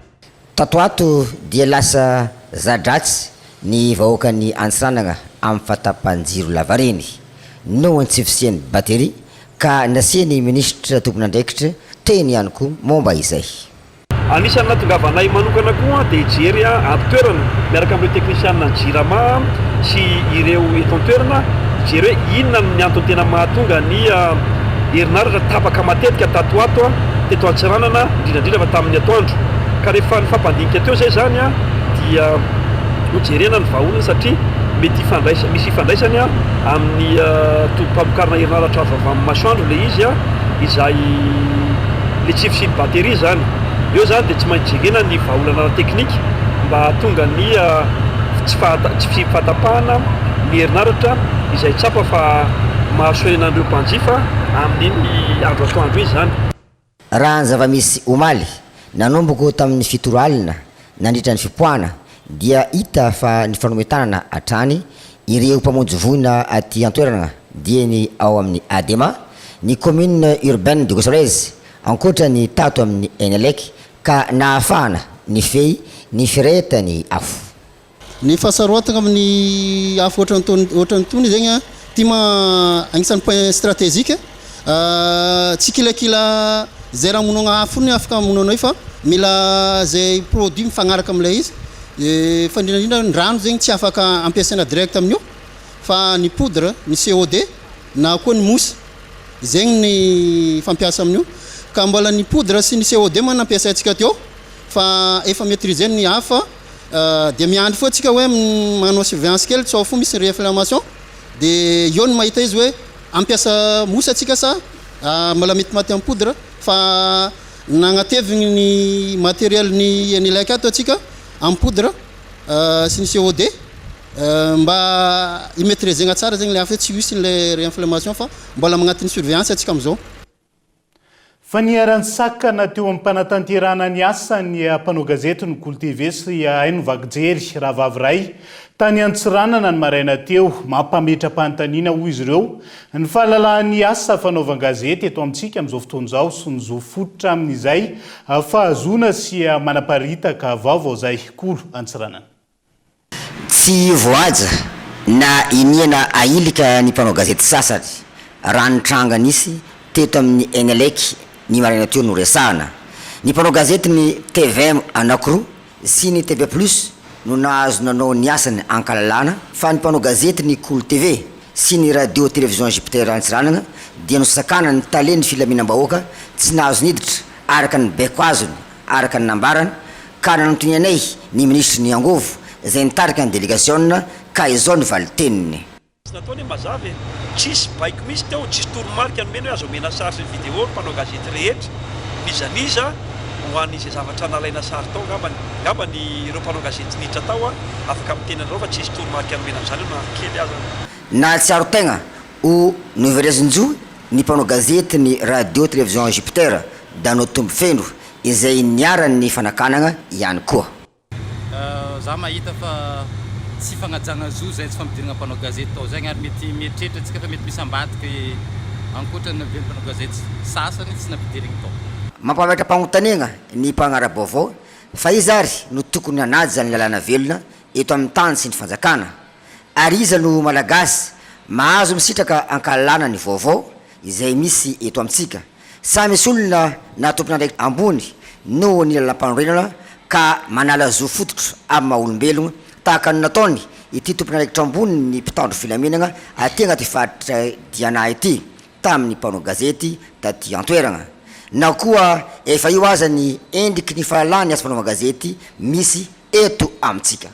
S21: Tato ato dia lasa za-dratsy ny vahoakan'i Antsiranana amin'ny fahatapahan-jiro lavareny noho ny tsy fisian'ny batterie ka nasian'ny minisitra tompon'andraikitra teny ihany koa momba izay.
S22: Anisan'ny nahatongavanay manokana koa dia hijery an-toerana miaraka amin'ireo teknisianina ny Jirama sy ireo eto an-toerana hijery hoe inona ny antony tena mahatonga ny herinaratra tapaka matetika tato ho ato teto Antsiranana indrindra indrindra fa tamin'ny atoandro. Ka rehefa nifampandinika teo izay izany dia hojerena ny vahaolana satria mety hifandraisa misy ifandraisany amin'ny tobim-pamokarana herinaratra avy amin'ny masoandro ilay izy izay Le tsy fisian'ny batterie zany. Eo zany dia tsy maintsy jerena ny vahaolana ara-teknika mba hahatonga ny tsy tsy fahatapahana ny herinaratra izay tsapa fa mahasohena an'ireo mpanjifa amin'iny andro atoandro iny zany.
S21: Raha ny zava-misy omaly, nanomboko tamin'ny fito ora alina nandritra ny fipoahana dia hita fa nifanome tanana hatrany ireo mpamonjy voina aty an-toerana dia ny ao amin'ny Adema, ny Commune Urbaine de Gosolez, ankoatra ny tato amin'ny Enelec ka nahafahana nifehy ny firehetan'ny afo.
S23: Ny fahasaroatana amin'ny afo ohatran'itony ohatran'itony zegny a, ty ma agnisan'ny point stratégique, tsy kilakila zay raha hamonoagna afo ny afaka hamono anao io fa mila zay produit mifagnaraka am'lay izy, fa indrindra indrindra ny rano zegny tsy afaka ampiasaina direct amin'io fa ny poudre, ny COD na koa ny mousse, zegny ny fampiasa amin'io, ka mbola ny poudre sy ny COD ma nampiasaintsika teo fa efa maitriser ny afo. Dia miandry foa tsika hoe manao surveillance kely sao fo misy réinflammation de eo no mahita izy hoe ampiasa mousse atsika sa mbola mety maty am poudre fa nagnatevigny ny matériel ny Enelec ato atsika am poudre sy ny COD mba hi-maitriser-gna tsara zegny le afo hoe tsy hisy le réinflammation fa mbola magnatin'ny surveillance atsika amizao.
S5: Fa niharan-tsakana teo am-panatanterahana ny asany mpanao gazety ny Kolo TV sy haino vaky jery rahavavy iray tany Antsiranana ny maraina teo. Mampametra-panontaniana, hoy izy ireo, ny fahalalahan'ny asa fanaovan-gazety eto amintsika amin'izao fotoana izao sy ny zo fototra amin'izay fahazoana sy manaparitaka vaovao izay. Kolo Antsiranana.
S21: Tsy voahaja na iniana ahilika ny mpanao gazety sasany, raha ny tranga nisy teto amin'ny Enelec ny maraina teo no resahana. Ny mpanao gazety ny tvm anankiroa sy ny TV Plus no nahazo nanao ny asany ankalalahana fa ny mpanao gazety ny Kolo TV sy ny Radio Télévision Jupiter Antsiranana dia nosakanan'ny talen'ny filaminam-bahoaka tsy nahazo niditra araka ny baiko azony araka ny nambarany, ka nanontony anay ny minisitry ny angovo izay nitarika ny delegasiona ka izao ny valin-teniny.
S22: Tsy nataony hoe mazava e! Tsisy baiko mihitsy teo, tsisy toromarika nomena hoe azo omena sary sy vidéo ny mpanao gazety rehetra, n'iza n'iza, ho an'izay zavatra nalaina sary tao angambany. Angambany ireo mpanao gazety niditra tao afaka miteny anareo fa tsisy toromarika nomena an'izany eo na kely aza.
S21: Nahatsiaro tegna ho noverezin-jo ny mpanao gazety ny Radio Télévision Jupiter, Dano Tombofeno, izay niharan'ny fanakanana ihany koa.
S1: Za mahita fa tsy fagnajagna zo zay tsy fampidiragna mpanao gazety tao zegny ary mety mieritreritra antsika fa mety misy ambadiky ankoatra ny navidian'ny mpanao gazety sasany tsy nampidirigny tao.
S21: Mampametra-panontaniana ny mpanara-baovao fa iza ary no tokony hanaja ny lalàna velona eto amin'ny tany sy ny fanjakana? Ary iza no Malagasy mahazo misitraka ankahalalana ny vaovao izay misy eto amintsika? Sa misy olona na tompon'andraikitra ambony noho ny lalampanorenana ka manala zo fototra amin'ny maha olombelogno tahaka ny nataony ity tompon'andraikitra ambony ny mpitandro filaminana aty anaty faritra Diana ity tamin'ny mpanao gazety taty an-toerana? Na koa efa io aza ny endriky ny fahalalahana ny asa fanaovan-gazety misy eto amintsika?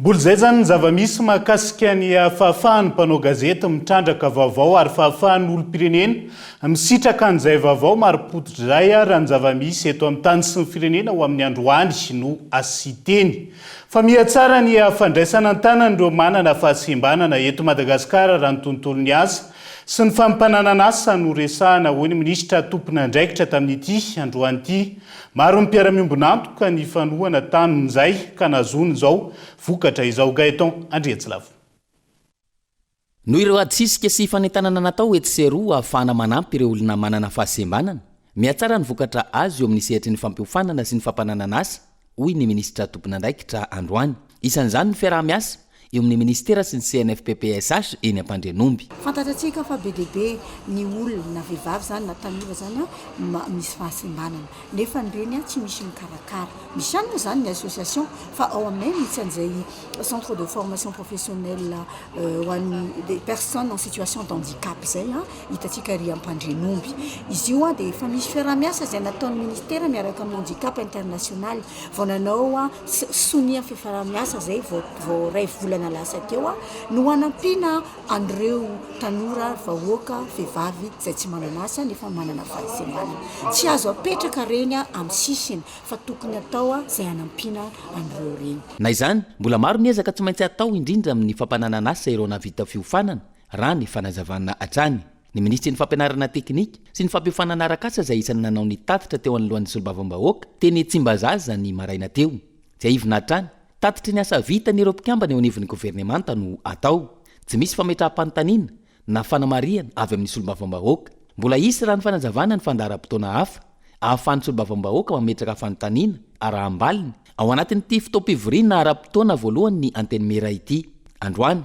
S5: Mbola izay izany ny zava-misy mahakasika ny fahafahan'ny mpanao gazety mitrandraka vaovao ary fahafahan'ny olom-pirenena misitraka an'izay vaovao marim-pototra izay raha ny zava-misy eto amin'ny tany sy ny firenena ho amin'ny androany no asian-teny. Fa mihatsara ny fandraisana an-tanan'ireo manana fahasembanana eto Madagasikara raha ny tontolon'ny asa sy ny fampananan'asa no resahana hoy ny minisitra tompon'andraikitra tamin'ity androany ity. Maro ny mpiara-miombon'antoka nifanohana tamin'izay ka nahazoany izao vokatra izao. Gaëtan Andriantsilavo.
S3: Noho ireo adisisika sy fanentanana natao etsy sy eroa ahafahana manampy ireo olona manana fahasembanana, mihatsara ny vokatra azo eo amin'ny sehatry ny fampiofanana sy ny fampananana asa, hoy ny minisitra tompon'andraikitra androany. Isan'izany ny fiaraha-miasa eo amin'ny minisitera sy ny CNFPPSH eny Ampandrianomby.
S4: Fantatratsika fa be dia be ny olona na vehivavy izany na tanora izany misy fahasembanana nefa ireny tsy misy mikarakara. Misy ihany moa izany ny association fa ao aminay misy an'izay centre de formation professionnelle ho an'ny des personnes en situation d'handicap izay hitantsika ery Ampandrianomby. Izy io dia efa misy fiaraha-miasa izay nataon'ny ministera miaraka amin'ny handicap international vao nanao sonia fiaraha-miasa izay vao vao iray volana lasa teo no hanampiana an'ireo tanora, vahoaka, vehivavy izay tsy manana asa nefa manana fahasembanana. Tsy azo apetraka ireny amin'ny sisiny fa tokony atao izay hanampiana an'ireo ireny.
S3: Na izany, mbola maro ny ezaka tsy maintsy atao indrindra amin'ny fampananana asa ireo nahavita fiofanana, raha ny fanazavana hatrany. Ny minisitry ny fampianarana teknika sy ny fampiofanana arak'asa izay isan'ny nanao ny tatitra teo anoloan'ny solombavambahoaka teny Tsimbazaza ny maraina teo. Tsiahivina hatrany, tatitry ny asa vitany ireo mpikambana eo anivon'ny governemanta no atao. Tsy misy fametraham-panontaniana na fanamarihana avy amin'ny solombavambahoaka. Mbola hisy raha ny fanazavana ny fandaharam-potoana hafa ahafahan'ny solombavambahoaka mametraka fanontaniana araham-baliny ao anatin'ity fotoam-pivoriana ara-potoana voalohany ny Antenimiera ity. Androany,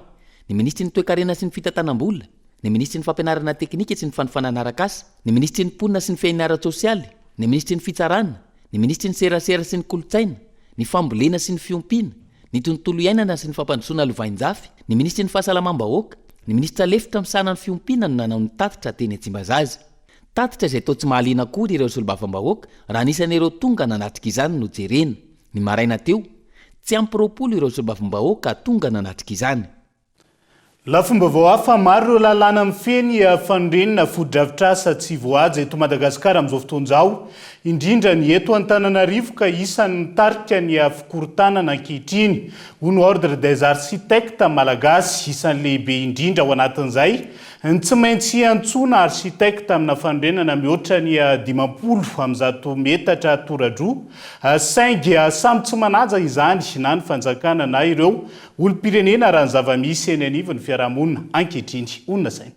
S3: ny minisitry ny Toekarena sy ny fitantanam-bola, ny minisitry ny Fampianarana teknika sy ny fanofanana arak'asa, ny minisitry ny Mponina sy ny fiahiana ara-tsosialy, ny minisitry ny Fitsarana, ny minisitry ny Serasera sy ny Kolontsaina, ny Fambolena sy ny Fiompiana, ny Tontolo iainana sy ny Fampandrosoana lovainjafy, ny minisitry ny Fahasalamam-bahoaka, ny minisitra lefitra misahana ny Fiompiana no nanao ny tatitra teny Tsimbazaza. Tatitra izay toa tsy mahaliana akory ireo solombavambahoaka raha anisan'ireo tonga nanatrika izany no jerena. Ny maraina teo, tsy ampy 20 ireo solombavambahoaka tonga nanatrika izany.
S5: Lafim-baovao hafa, maro ireo lalàna mifehy ny fanorenana fotodrafitrasa tsy voahaja eto Madagasikara amin'izao fotoana izao, indrindra ny eto Antananarivo ka isan'ny mitarika ny fikorontanana ankehitriny, hoy ny Ordre des Architectes Malagasy. Isan'ny lehibe indrindra ao anatin'izay Ny tsy maintsy iantsoana architecte amina fanorenana mihoatra ny 150 metatra tora-droa, saingy samy tsy manaja izany na ny fanjakana na ireo olom-pirenena raha ny zava-misy eny anivon'ny fiarahamonina ankehitriny. Honina saina.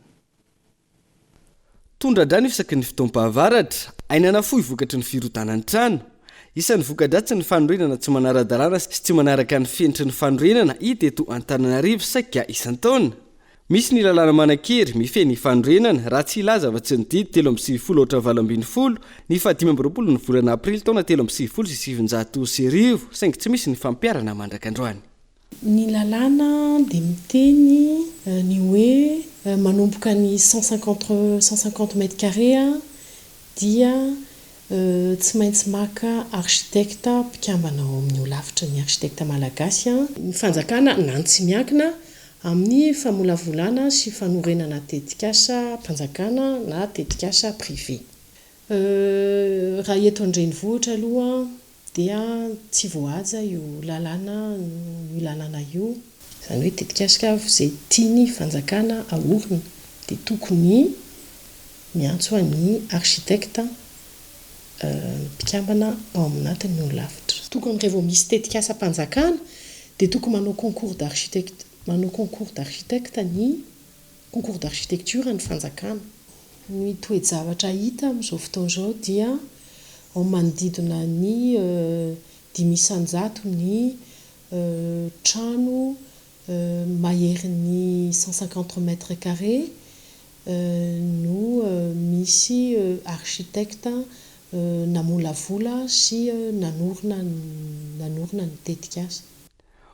S7: Tondra-drano isaky ny fotoam-pahavaratra, aina nafoy vokatry ny firodanan'ny trano. Isan'ny voka-dratsy ny fanorenana tsy manara-dalàna sy tsy manaraka ny fenitry ny fanorenana hita eto Antananarivo saika isan-taona. Misy ny lalàna manan-kery mifehy ny fanorenana, raha tsy hilaza afa-tsy ny didy 93 aotra 18, ny faha 25 ny volana aprily taona 1993, saingy tsy misy ny fampiharana mandrak'androany.
S8: Ny lalàna dia miteny ny hoe manomboka ny 150 150 mètres carrés dia tsy maintsy maka architecte mpikambana ao amin'ny holafitry ny architecte malagasy, ny fanjakana na ny tsy miankina amin'ny famolavolana sy fanorenana tetikasam-panjakana na tetikasa privé. Raha eto an-drenivohitra aloha dia tsy voahaja io lalàna io lalàna io. Izany hoe tetikasa izay tiany fanjakana aorina dia tokony miantso an'ny architecte mpikambana ao aminatin'ny holafitra. Tokony rehefa misy tetikasam-panjakana dia tokony manao concours d'architecte manao concours d'architecte ny Concours d'architecture ny fanjakana. Ny toe-javatra hita amin'izao fotoana izao dia ao manodidina ny 5% ny trano maherin'ny 150 mètres carrés no misy architecte namolavola sy nanorina nanorina ny tetikasa.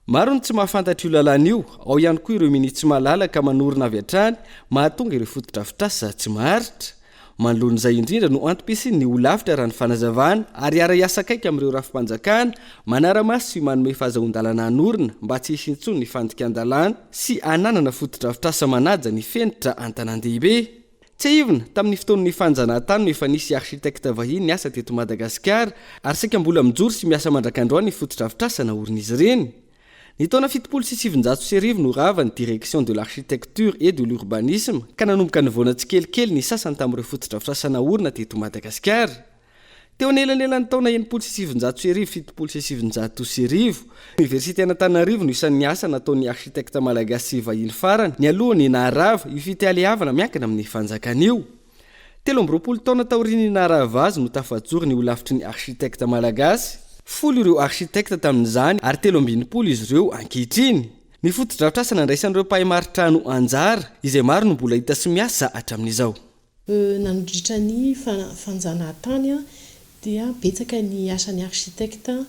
S7: Maro ny tsy mahafantatra io lalàna io, ao ihany koa ireo minia tsy mahalala ka manorina avy hatrany, mahatonga ireo fotodrafitrasa tsy maharitra. Manoloana izay indrindra no antom-pisian'ny holafitra raha ny fanazavana ary hiara-hiasa akaiky amin'ireo rafi-panjakana manara-maso sy manome fahazahoan-dalana hanorina mba tsy hisy intsony ny fandikan-dalàna sy hananana fotodrafitrasa manaja ny fenitra an-tanàn-dehibe. Tsiahivina, tamin'ny fotoan'ny fanjanahantany no efa nisy architecte vahiny niasa teto Madagasikara ary saika mbola mijoro sy miasa mandrak'androany ny fotodrafitrasa naorin'izy ireny. Ny taona 1970 no rava ny Direction de l'architecture et de l'urbanisme ka nanomboka nivaona tsikelikely ny sasany tamin'ireo fotodrafitrasa naorina teto Madagasikara. Teo anelanelan'ny taona 1960 1970 isivanjato, Oniversiten'Antananarivo no isan'ny asa nataon'ny architecte malagasy sy vahiny farany nialoha ny naharava io fitaleavana miankina amin'ny fanjakana io. 23 taona taorian'ny naharava azy no tafajoro ny holafitry ny architecte malagasy. Folo ireo architecte tamin'izany ary 63 izy ireo ankehitriny. Ny fotodrafitrasa nandraisan'ireo mpahay maritrano anjara, izay maro no mbola hita sy miasa hatramin'izao.
S8: Nandritra ny fanjanahantany dia betsaka ny asan'ny architecte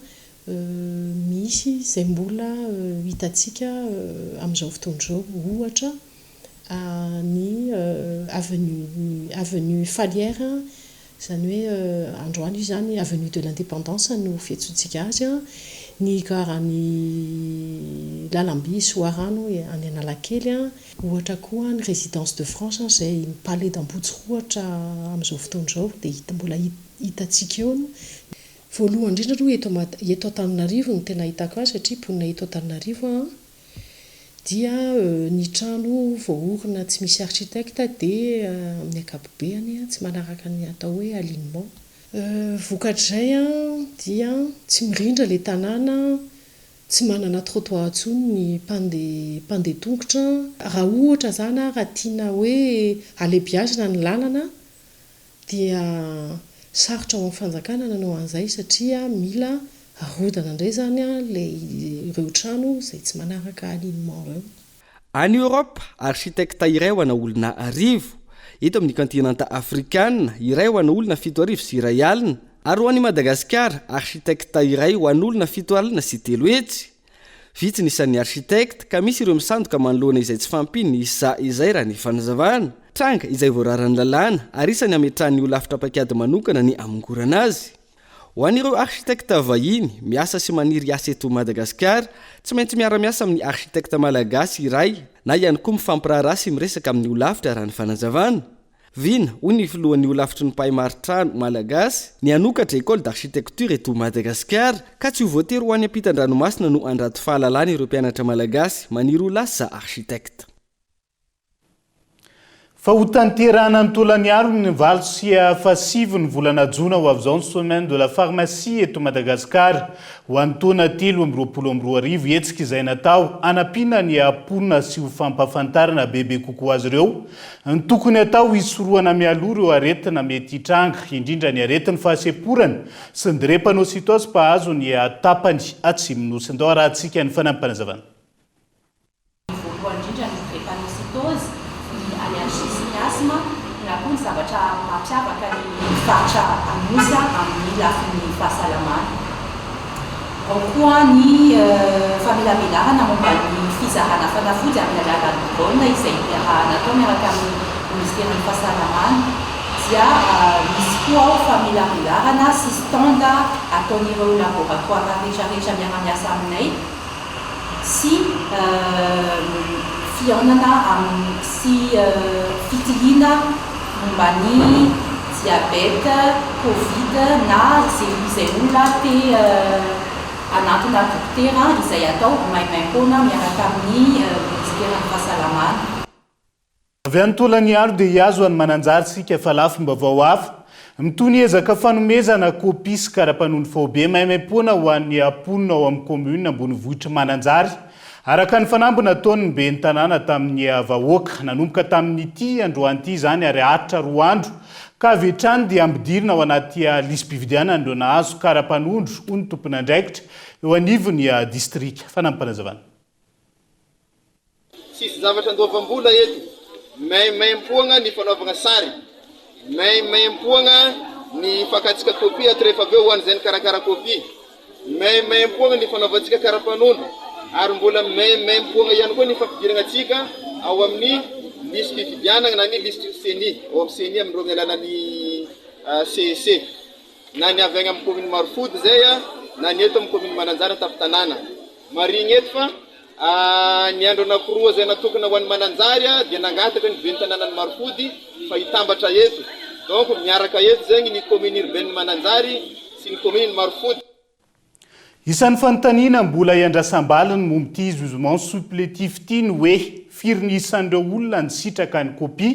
S8: misy izay mbola hitantsika amin'izao fotoana izao. Ohatra ny avenue avenue Falière, izany hoe androany io izany avenue de l'indépendance no fiantsoantsika azy, ny garan'ny lalamby Soarano any Analakely. Ohatra koa ny Résidence de France izay ny Palais d'Ambohitsirohitra amin'izao fotoana izao dia hita mbola hitantsika eo ny voalohany indrindra aloha eto Mada eto Antananarivo no tena ahitako azy satria mponina eto Antananarivo aho dia ny trano voaorina tsy misy architecte dia amin'ny ankapobeany tsy manaraka ny atao hoe alignement. Vokatr'izay dia tsy mirindra ilay tanàna Tsy manana trottoir intsony ny mpandeha mpandeha tongotra. Raha ohatra izany raha tiana hoe alebiazina ny lalana dia sarotra ho an'ny fanjakana ny hanao an'izay satria mila arodana indray izany ilay ireo trano izay tsy manaraka alignement ireo.
S7: Any Europe, architecte iray ho ana olona arivo. Eto amin'ny kaontinanta afrikana, iray ho ana olona 1700. Ary ho an'i Madagasikara, architecte iray ho an'olona 360. Vitsy ny isan'ny architecte, ka misy ireo misandoka manoloana izay tsy fahampian'ny isa izay raha ny fanazavana. Tranga izay voararan'ny lalàna, ary isan'ny ametrahan'ny holafitra paikady manokana ny hamongorana azy. Ho an'ireo architecte vahiny miasa sy maniry hiasa eto Madagasikara, tsy maintsy miara-miasa amin'ny architecte malagasy iray na ihany koa mifampiraharaha sy miresaka amin'ny holafitra raha ny fanazavana. Vina, hoy ny filohan'ny holafitry ny mpahay maritrano malagasy, ny hanokatra école d'architecture eto Madagasikara ka tsy ho voatery ho any ampitan-dranomasina no handrato fahalalana ireo mpianatra malagasy maniry ho lasa architecte.
S5: Fa ho tanterahana any Tolagnaro ny valo sy fahasivy ny volana jona ho avy izao ny Semaine de la Pharmacie eto Madagasikara ho an'ny taona 2023, hetsika izay natao hanampiana ny mponina sy ho fampahafantarana bebe kokoa azy ireo ny tokony hatao hisorohana mialoha ireo aretina mety hitranga, indrindra ny aretin'ny fahasemporana sy ny drépanocytose mpahazo ny tapany atsimon'ny Nosy. Ndao harahantsika ny fanampinazavana.
S9: Ny voalohany indrindra ny drépanocytose, ny allergie sy ny asthme, na koa ny zavatra mampiavaka ny faritra Anosy amin'ny lafiny fahasalamana. Ao koa ny famelabelarana momba ny fizarana fanafody amin'ny alalan'ny drone izay iarahana atao miaraka amin'ny Ministeran'ny Fahasalamana. Dia misy koa ao famelabelarana sy stand ataon'ireo laboratoara rehetrarehetra miara-miasa aminay. sy fihaonana amin'ny sy fitiliana momba ny diabète, covid na izay olona te hanantona dokotera izay atao maimaimpoana miaraka amin'ny minisiteran'ny fahasalamana.
S5: Avy any Tolagnaro dia hihazo an'i Mananjary isika fa lafim-baovao hafa. Mitohy ny ezaka fanomezana kopia sy kara-panondro faobe maimaimpoana ho an'ny mponina ao amin'ny kaominina ambonivohitr'i Mananjary, araka ny fanamby nataon'ny ben'ny tanàna tamin'ny vahoaka. Nanomboka tamin'ity androany ity izany ary haharitra roa andro ka avy hatrany dia ampidirina ao anaty lisi-pifidianana ireo nahazo kara-panondro, hoy ny tompon'andraikitra eo anivon'ny distrika. Fanampim-panazavana.
S10: Tsisy zavatra andoavam-bola eto. Maimaimpoagna ny fanaovagna sary. Maimaimpoagna ny fakantsika copie ato rehefa avy eo ho an'izay nikarakara copie. Maimaimpoagna ny fanaovantsika kara-panondro. Ary mbola maimaimpoagna ihany koa ny fampidiragna antsika ao amin'ny lisi-pifidianagna na ny lisitry ny ceni, ao amin'ny ceni amin'ireo amin'ny alalan'ny CEC. Na ny avy agny amin'ny commune Marofody izay na ny eto amin'ny commune Mananjary an-tampon-tanàna. Marihigna eto fa ny andro anankiroa izay natokana ho an'i Mananjary dia nangataka ny ben'ny tanànan'i Marofody fa hitambatra eto. Donc miaraka eto zegny ny commune urbaine Mananjary sy ny commune Marofody.
S5: Isan'ny fanontaniana mbola iandrasam-baliny momba ity jugement supplétif ity ny hoe firy ny isan'ireo olona nisitraka ny kopia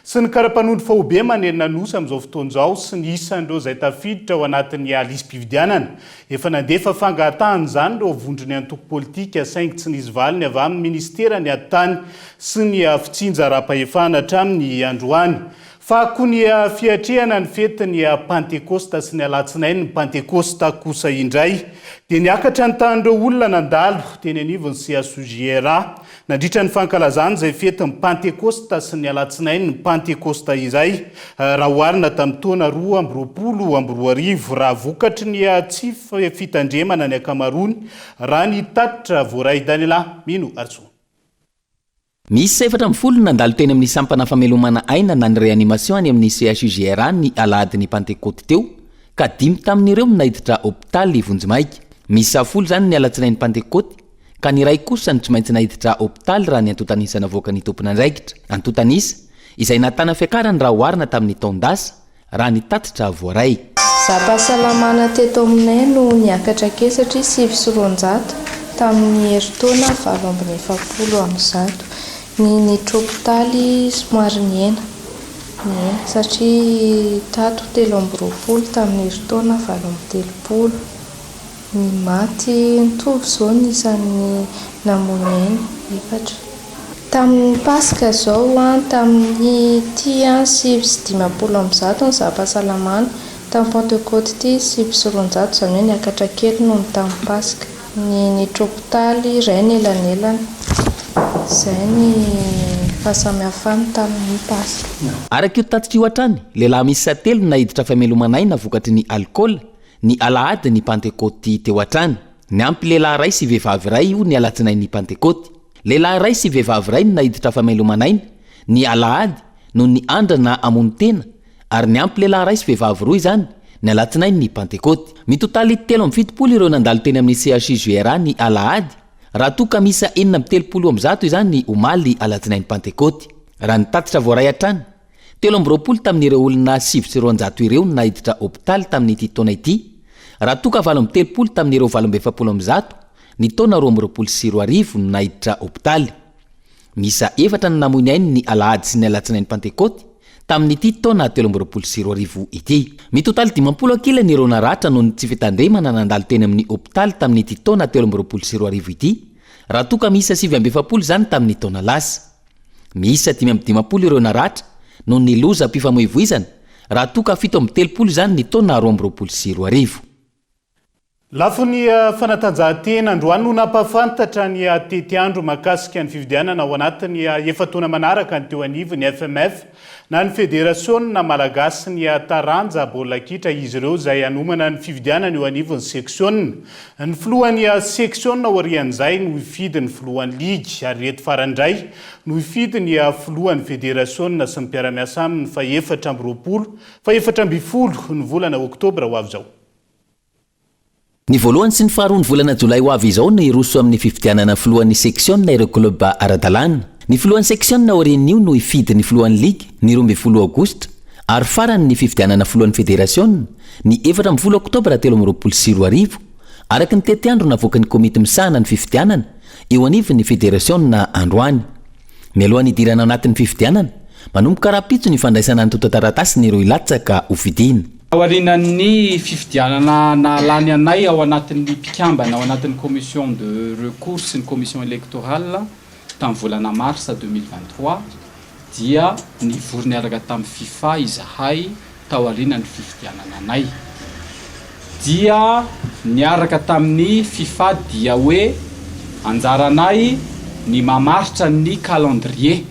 S5: sy ny kara-panondro faobe manerana ny Nosy amin'izao fotoana izao sy ny isan'ireo izay tafiditra ao anatin'ny lisi-pifidianana. Efa nandefa fangatahana izany ireo vondron'ny antoko politika saingy tsy nisy valiny avy amin'ny minisiteran'ny Atitany sy ny fitsinjaram-pahefana hatramin'ny androany. Fa koa ny fiatrehana ny fetin'ny Pantekosta sy ny Alatsinain'ny Pantekosta kosa indray, dia niakatra ny tahan'ireo olona nandalo teny anivon'ny CHUJRA nandritra ny fankalazana izay fetin'ny Pantekosta sy ny Alatsinain'ny Pantekosta izay, raha oharina tamin'ny taona 2022, raha vokatry ny tsy fitandremana ny ankamaroany, raha ny tatitra voaray. Daniela Mino Arson.
S3: Miisa 14 no nandalo teny amin'ny sampana famelomana aina na ny réanimation any amin'ny CHUJRA ny alahadin'ny Pantekoty teo ka dimy tamin'ireo no naiditra hopitaly vonjimaika. Miisa folo izany ny alatsinain'ny Pantekoty ka ny iray kosa no tsy maintsy naiditra hopitaly raha ny antontan'isa navoakan'ny tompon'andraikitra. Antontan'isa izay nahatana fiakarany raha oharina tamin'ny taon-dasa raha ny tatitra voaray.
S12: Zaham-pahasalamana teto aminay no niakatra kely satria 209 tamin'ny herintaona 148. Ny niditra hopitaly somary nihena, nihena satria tato 23 tamin'ny herintaona 38. Ny maty nitovy izao ny isan'ny namoy ny ainy, efatra. Tamin'ny Paska izao, tamin'ny ity 159 ny zaham-pahasalamana, tamin'ny Pantekoty ity 209, izany hoe niakatra kely noho ny tamin'ny Paska. Ny niditra hopitaly, iray ny elanelany. Izay ny fahasamihafany tamin'ny Paska.
S3: Araka io tatitra io hatrany, lehilahy miisa telo no naiditra famelomana aina vokatry ny alikaola Ny alahady ny Pantekôty teo hatrany. Niampy lehilahy iray sy vehivavy iray io ny alatsinain'ny Pantekôty. Lehilahy iray sy vehivavy iray no naiditra famelomana aina, ny alahady, noho ny andrana hamono tena, ary niampy lehilahy iray sy vehivavy roa izany, ny alatsinain'ny Pantekôty. Mitotaly 73 ireo nandalo teny amin'ny CHUJRA ny alahady, raha toa ka miisa 136 izany omaly alatsinain'ny Pantekôty. Raha ny tatitra voaray hatrany, 23 tamin'ireo olona 209 ireo no naiditra hopitaly tamin'ity taona ity, raha toa ka 38 tamin'ireo 148 ny taona 2022 no naiditra hopitaly. Miisa efatra ny namoy ny ainy ny alahady sy ny alatsinainy Pantekôty tamin'ity taona 2023 ity. Mitotaly 50 ankilany ireo naratra noho ny tsy fitandremana nandalo teny amin'ny hopitaly tamin'ity taona 2023 ity, raha toa ka miisa 49 izany tamin'ny taona lasa. Miisa 55 ireo naratra noho ny lozam-pifamoivoizana, raha toa ka 37 izany ny taona 2022.
S5: Lafiny fanatanjahantena, androany no nampahafantatra ny tetiandro mahakasika ny fifidianana ao anatin'ny efa-taona manaraka ny teo anivon'ny FMF na ny Federasionina Malagasy ny taranja baolina kitra izy ireo izay hanomana ny fifidianana eo anivon'ny seksiona. Ny filohan'ny seksiona aorian'izay no hifidy ny filohan'ny ligy ary ireto farany indray no hifidy ny filohan'ny federasionina sy ny mpiara-miasa aminy faha 24 faha 14 ny volana oktobra ho avy izao.
S3: Ny voalohany sy ny faharoa ny volana jolay ho avy izao no hiroso amin'ny fifidianana filohan'ny seksiona ireo club ara-dalàna. Ny filohan'ny seksiona aorian'io no hifidy ny filohan'ny ligy ny 12 aogositra ary farany ny fifidianana filohan'ny federasiona ny 14 oktobra 2023 araka ny tetiandro navoakan'ny komity misahana ny fifidianana eo anivon'ny federasiona androany. Mialohan'ny hidirana anatin'ny fifidianana, manomboka rahampitso ny fandraisana antontan-taratasin'ireo hilatsaka hofidiana.
S11: Aorianan'ny fifidianana nahalany anay ao anatin'ny mpikambana ao anatin'ny commission de recours sy ny commission électorale tamin'ny volana mars 2023 dia nivory niaraka tamin'ny fifa izahay taorianan'ny fifidianana anay dia niaraka tamin'ny fifa dia hoe anjaranay ny mamaritra ny calendrier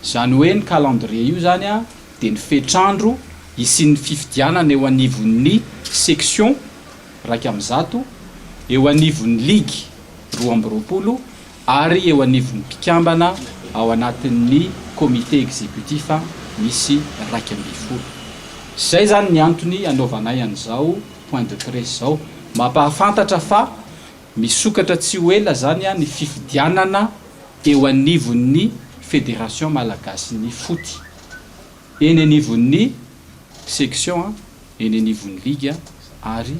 S11: izany hoe ny calendrier io izany dia ny fetr'andro hisian'ny fifidianana eo anivon'ny section 101, eo anivon'ny ligy 22 ary eo anivon'ny mpikambana ao anatin'ny comité exécutif misy 11. Izay izany ny antony anaovanay an'izao point de presse izao, mampahafantatra fa misokatra tsy ho ela izany ny fifidianana eo anivon'ny Fédération Malagasin'ny Foot. Eny anivon'ny section, eny anivon'ny ligue ary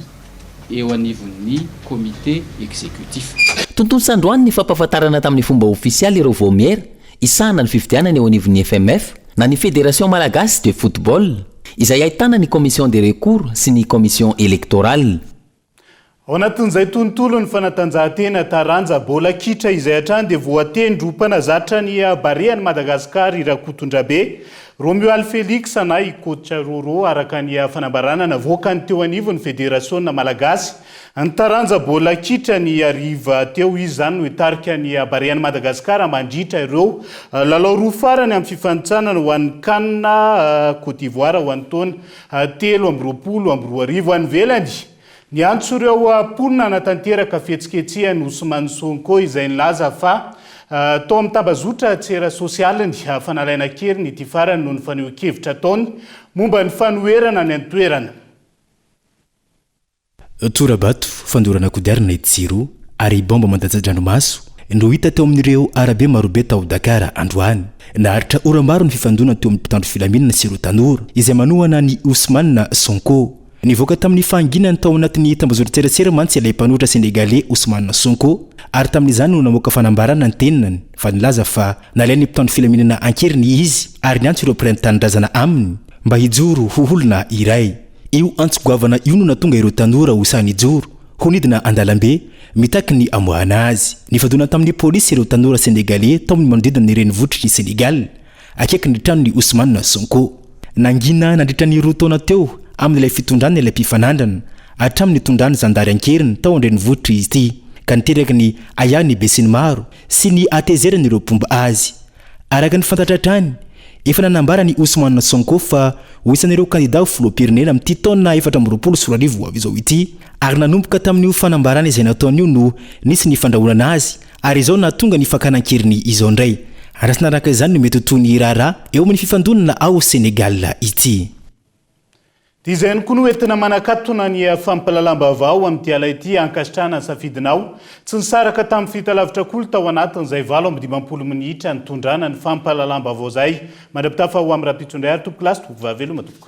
S11: eo anivon'ny comité exécutif.
S3: Tontosa androany ny fampahafantarana tamin'ny fomba ofisialy ireo vaomiera hisahana ny fifidianana eo anivon'ny FMF na ny Fédération Malagasy de Football, izay ahitana ny Commission des recours sy ny Commission électorale.
S5: Ao anatin'izay tontolon'ny fanatanjahantena taranja baolina kitra izay hatrany dia voatendry ho mpanazatra ny Barean'i Madagasikara i Rakotondrabe Romuald Felix na i Coach Roro araka ny fanambarana navoakany teo anivon'ny Federasiona Malagasy ny taranja baolina kitra ny hariva teo. Izy izany no hitarika ny Barean'i Madagasikara mandritra ireo lalao roa farany amin'ny fifanintsanana ho an'ny Can Côte d'Ivoire ho an'ny taona 2023 any ivelany. Niantso ireo mponina hanatanteraka fihetsiketsehana Ousmane Sonko izay nilaza fa tao amin'ny tambazotra tsera sosialiny fa nalaina an-keriny ity farany noho ny fanehoan-kevitra ataony momba ny fanoherana any an-toerana.
S13: Tora-bato, fandorana kodiarana etsy sy eroa ary baomba mandatsa-dranomaso no hita teo amin'ireo arabe marobe tao Dakar androany. Naharitra ora maro ny fifandonana teo amin'ny mpitandro filaminana sy ireo tanora izay manohana an'i Ousmane Sonko. Nivoaka tamin'ny fahanginany tao anatin'ny tambazotran-tserasera mantsy ilay mpanohitra Senegaley Ousmane Sonko ary tamin'izany no namoaka fanambarana ny tenany fa nilaza fa nalain'ny mpitandro filaminana an-keriny izy ary niantso ireo mpiray tanindrazana aminy mba hijoro ho olona iray. Io antso goavana io no nahatonga ireo tanora ho sahy nijoro ho nidina an-dalambe mitaky ny hamoahana azy. Nifandona tamin'ny polisy ireo tanora Senegaley tao amin'ny manodidina ny renivohitr'i Senegal, akaikin'ny tranon'i Ousmane Sonko. Nangina nandritra ny roa taona teo amin'ilay fitondrana ilay mpifanandrina, hatramin'ny nitondran'ny zandary an-keriny tao an-drenivohitr'i ity, ka niteraka ny ahiahin'ny besinimaro sy ny hatezeran'ireo mpomba azy. Araka ny fantatra hatrany, efa nanambara ny Ousmane Sonko fa ho isan'ireo kandida ho filoham-pirenena amin'ity taona 2024 ho avy izao ity, ary nanomboka tamin'io fanambarana izay nataony io no nisy ny fandrahonana azy ary izao nahatonga ny fakana an-keriny izao indray. Andrasana araka izany no mety ho tohin'ny raharaha eo amin'ny fifandonana ao Sénégal ity.
S5: Dia izay ihany koa no entina manakatona ny fampahalalam-baovao amin'ity ala ity ankasitrahana ny safidinao. Tsy nisaraka tamin'ny fahitalavitra kolo tao anatin'izay 58 minitra nitondrana ny fampahalalam-baovao izay. Mandra-pitafa ho amin'ny rahampitso indray ary tompokolahy sy tompokovavy veloma tompoko.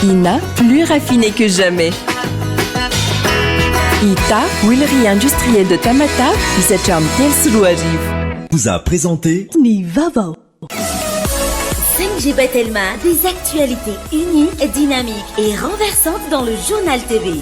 S2: Ina, plus raffiné que jamais. Ita, huilerie industrielle de Tamatave, misy hatramin'ny 2003.
S16: Vous a présenté
S2: Ny vaovao.
S6: 5G by Telma, des actualités uniques, dynamiques et renversantes dans le journal TV.